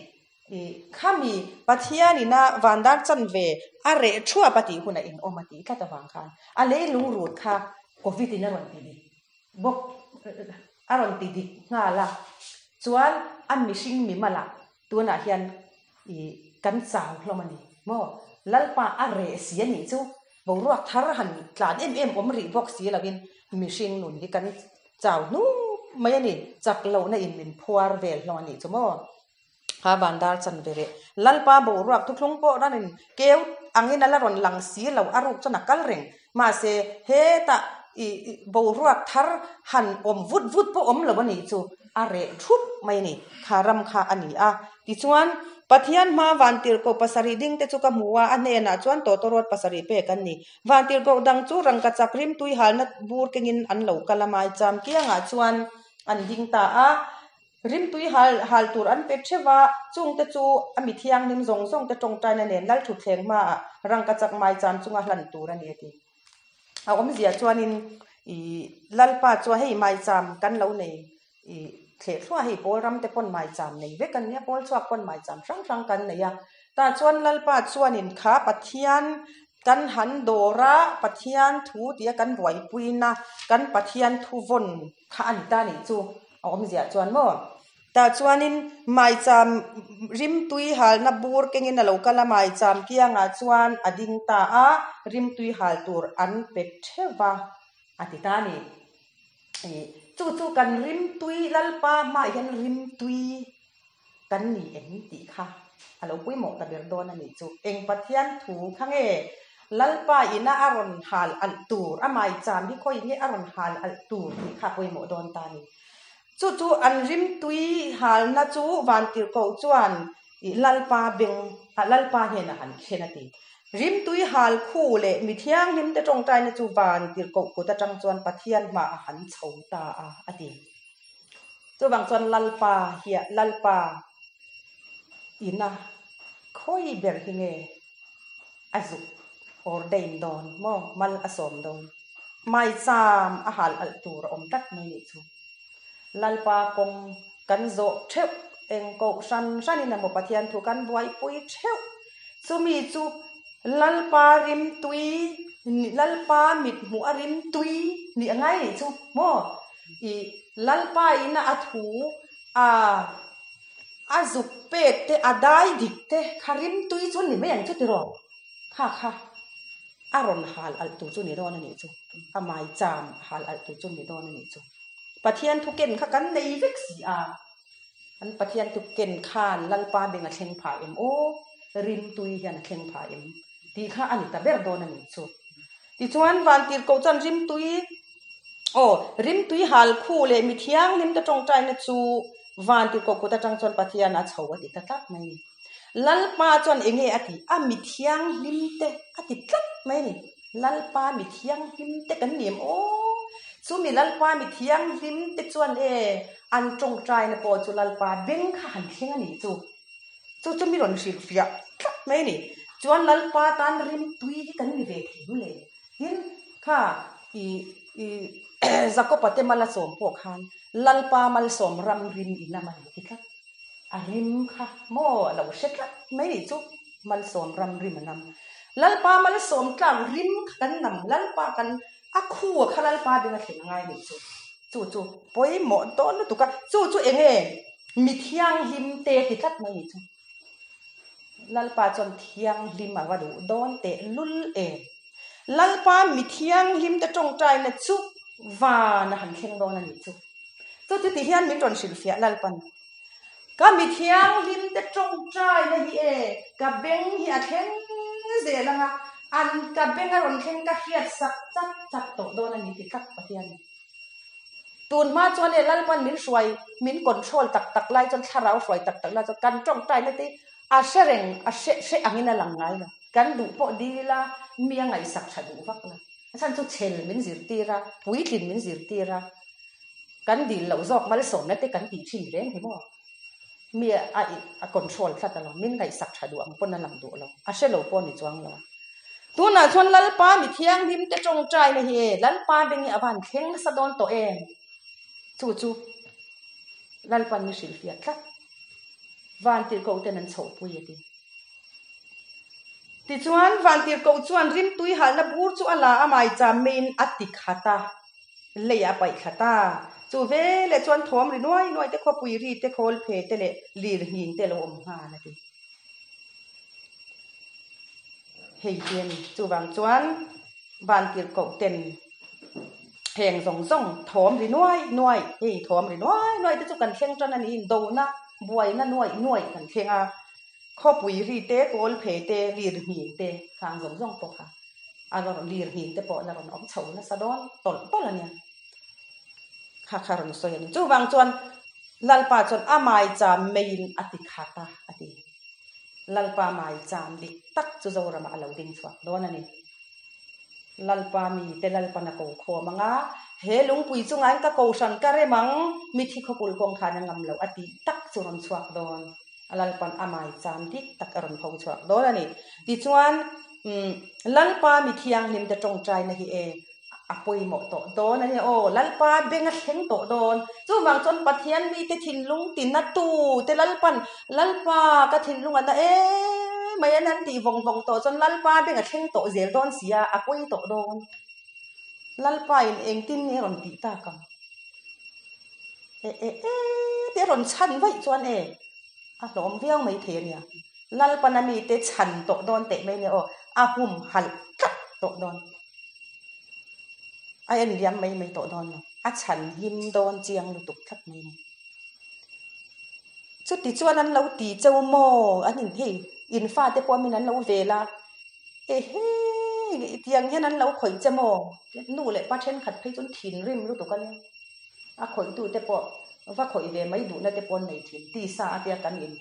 I khami Pathian ina vandar chanve a reh thuap a tih hunah in awm a tih tlat avang khan a leilung rut kha Covid in a rawn ti dik bawk a rawn ti dik nghal a, chuan a mihring mimalah tunah hian I kan chau hlawm a ni maw? Lalpa a reh si a nih chu boruak thar han tlan em em awm rih bawk si loin mihring nun hi kan chau hnup mai a ni. Chak lohna in min phuar vel hlawm a nih chu maw? Kha vandar chan ve reh. Lalpa boruak thuthlung pawh ranin keu angin a la rawn lang si lo, a ruk chuan a kal reng. Mahse, hetah i boruak thar han awm vut vut pawh awm lo a nih chu a reh thup mai a ni. Kha ram kha a ni a. Tichuan, Pathian hma vantirhkoh pasarih ding te chu ka hmu a, a hnenah chuan tawtawrawt pasarih pek an ni. Vantirhkoh dang chu rangkachak rimtui halna bur kengin an lo kal a, maicham kiangah chuan. An ding ta a, rimtui hal hal tur an pe theuh a, chungte chu a mi thianghlim zawng zawng te tawngtaina nen Lalthutthleng hmaah rangkachak maicham chunga hlan tur a ni a ti. A awmzia chuanin ih Lalpa chuan hei maicham kan lo nei ih thleh thluah hei pawl ram te pawn maicham nei vek an nia, pawl chhuak pawn maicham hrang hrang kan nei a. Tah chuan Lalpa chuanin kha Pathian kan han dawr a, Pathian thu tia kan buaipuina kan Pathian thu vawn kha a ni ta nih chu a awmzia chuan maw. Tah chuanin maicham rimtui halna bur kengin a lo kal a, maicham kiangah chuan a ding ta a, rimtui hal tur an pe theuh va a ti ta a ni. Ih chu chu kan rimtui Lalpa hmaah hian rimtui kan ni em tih kha a lo pawimawh ta ber dawn a nih chu. Eng Pathian thu kha nge Lalpa ina a rawn hal alh tur, a maicham hi khawi nge a rawn hal alh tur tih kha a pawimawh dawn ta a ni. Chu chu an rimtui halna chu Vantirhkoh chuan ih Lalpa beng ah Lalpa hnenah han thlen a ti. Rimtui hal khu leh mi thianghlimte tawngtaina chu Vantirhkoh kut atang chuan Pathian hmaah a han chho ta a, a ti. Chuvang chuan Lalpa hiah Lalpa ina khawi ber hi nge a zuk ordain dawn maw mal a sawm dawn. Maicham a hal alh tur a awm tlat mai nih chu. Lalpa kawng kan zawh theuh eng koh hran hranin emaw Pathian thu kan buaipui theuh. Chumi chu Lalpa rimtui Lalpa mithmuh a rimtui nih a ngai nih chu maw? Ih Lalpa ina a thu a a zuk pek te a dai dik te kha rimtui chu ni mai ang chu tiraw? Kha kha a rawn hal alh tur chu ni dawn a nih chu. A maicham hal alh tur chu ni dawn a nih chu. Pathian thu ken kha kan nei vek si a. An Pathian thu ken khan Lalpa beng a thleng phah em aw, rimtui hian a thleng phah em tih kha a ni ta ber dawn a nih chu. Tichuan Vantirhkoh chuan rimtui aw rimtui hal khu leh mi thianghlim te tawngtaina chu Vantirhkoh kut atang chuan Pathian a chho a ti ta tlat mai a ni. Lalpa chuan eng nge a ti? A mi thianghlim te a ti tlat mai a ni. Lalpa mi thianghlim te kan ni em aw? Chu mi Lalpa mi thianghlim te chuan e an tawngtaina pawh chu Lalpa beng kha han thleng a nih chu. Chu chu mi rawn hrilhfiah tlat mai a ni. Chuan Lalpa tan rimtui hi kan ni ve thei em le? Tin, kha i i Jakopa te mal a sawm pawh khan Lalpa malsawm ram rim in a man ti tlat. A rim kha maw a lo hre tlat mai nih chu malsawm ram rim a nam. Lalpa malsawm tlak rim kha kan nam Lalpa kan a khu a kha Lalpa beng a thlen a ngai nih chu. Chu chu pawimawh dawn lutuk a, chu chu eng nge mi thianghlim te ti tlat mai nih chu. Lalpa chuan thianghlim a va duh dawn teh lul em. Lalpa mi thianghlim te tawngtaina chu van a han thleng dawn a nih chu. Chu chu ti hian min rawn hrilhfiah Lalpan. Ka mi thianghlim te tawngtaina hi e, ka beng hi a thleng zel ang a, an ka beng a rawn thleng ka hriat sak chat chat tawh dawn a ni ti tlat Pathian. Tun hma chuan e Lalpan min hruai, min control tak tak lai chuan thlarau hruai tak tak lai chuan kan tawngtaina te a hre reng, a hre hre angin a lang ngai lo. Kan duh pawh dil a, mi a ngaihsak tha duh vak lo. A chhan chu chhel min zirtir a, puitlin min zirtir a, kan dil loh zawk malsawmna te kan tih thin reng hi maw? Mi a a control tlat alawm, min ngaihsak tha duh ang pawn a lang duh lo, a hre lo pawh a ni chuang lo a. Tunah chuan Lalpa mi thianghlim te tawngtaina hi e, Lalpa beng hi a van thleng nasa dawn tawh em? Chu chu Lalpan mi hrilhfiah tlat. Vantirhkoh ten an chhohpui a ti. Tichuan, Vantirhkoh chuan rimtui halna bur chu a la a maicham meiin a ti khat a, lei a paih thla ta. Chu veleh chuan thawm ri nuai nuai te, khawpui ri te, khawl phe te leh lir nghing te a lo awm nghal a ti. Hei hi a ni. Chuvang chuan Vantirhkoh ten heng zawng zawng thawm ri nuai nuai, hei thawm ri nuai nuai te chu kan thleng tan a niin dona buaina nuai nuai kan thleng a. Khawpui ri te, kawl phe te, lir nghing te khang zawng zawng pawh kha a rawn lir nghing te pawh la rawn awm chho nasa dawn tawlh tawlh a nia. Kha kha rawn sawi a ni. Chuvang chuan Lalpa chuan a maicham meiin a ti khat a, a ti. Lalpa maicham dik tak chu Zoramah a lo ding chhuak dawn a ni. Lalpa mite Lalpan a ko khawm ang a, he lungpui chungain ka kohhran ka rem ang, mithi khawpul kawng khan a ngam loh a tih tak chu rawn chhuak dawn. A Lalpan a maicham dik tak a rawn pho chhuak dawn a ni. Tichuan, Lalpa mi thianghlimte tawngtaina hi e, a pawimawh tawh dawn a ni aw, Lalpa beng a thleng tawh dawn. Chuvang chuan Pathian mite thinlung tina tu te Lalpan, Lalpa ka thinlung a na em mai a nan tih vawng vawng tawh chuan Lalpa beng a thleng tawh zel dawn si a, a pawi tawh dawn. Lalpa in engtin nge rawn tih tak ang? E e e te rawn chhan vaih chuan e a hlawm viau mai thei a nia. Lalpan a mite chhan tawh dawn teh mai nia aw, a hum halh tlat tawh dawn. A en liam mai mai tawh dawn lo, a chhan him dawn chiang lutuk tlat mai ni. Chuti chuan an lo ti cheu maw? An in hei in fate pawh min an lo vel a, ehe tiang hian an lo khawih che maw? Nu leh pa thenkhat phei chuan thinrim lutuk a nia. A khawihtute pawh va khawih ve mai duhna te pawh an nei thin. Tisa a tia kan in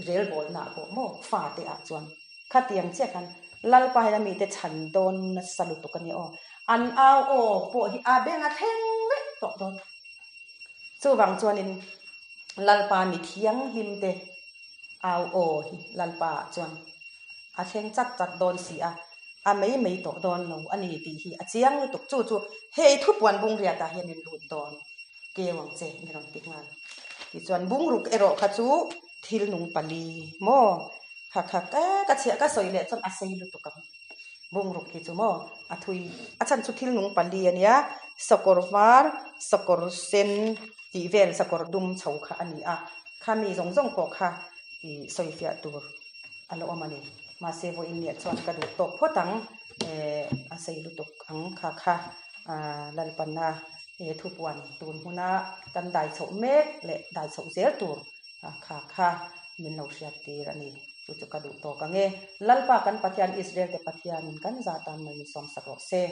relbawlna ah pawh maw fate ah chuan khatiang chiah khan Lalpa hian a mite chhan dawn nasa lutuk a nia aw. An au aw pawh hi a beng a thleng vek tawh dawn. Chuvang chuanin Lalpa mi thianghlim te au aw hi Lalpa ah chuan a thleng chat chat dawn si a, a mei mei tawh dawn lo a ni tih hi a chiang lutuk. Chu chu hei thupuan bungriat ah hian in lut dawn keu ang che ni rawn ti nghal. Tichuan bungruk erawh kha chu thil nung pali maw kha kha ka chhiah ka sawi leh chuan a sei lutuk ang. Bungruk hi chu maw a thui a chhan chu thil nung pali a nia sakawr var sakawr sen tih vel sakawr dum chho kha a ni a khami zawng zawng pawh kha ih sawifiah tur a la awm a ni mahse vawiin nia chuan ka duh tawk phawt ang eh a sei lutuk ang kha kha ah lalpanna he thupuan tun hmuna kan dai chhoh mek leh dai chhoh zel tur kha kha min lo hriat tir a ni. Chu chu ka duh tawk ang e. Lalpa kan Pathian Israel te Pathianin kan za tan mai min sawmsak rawh se.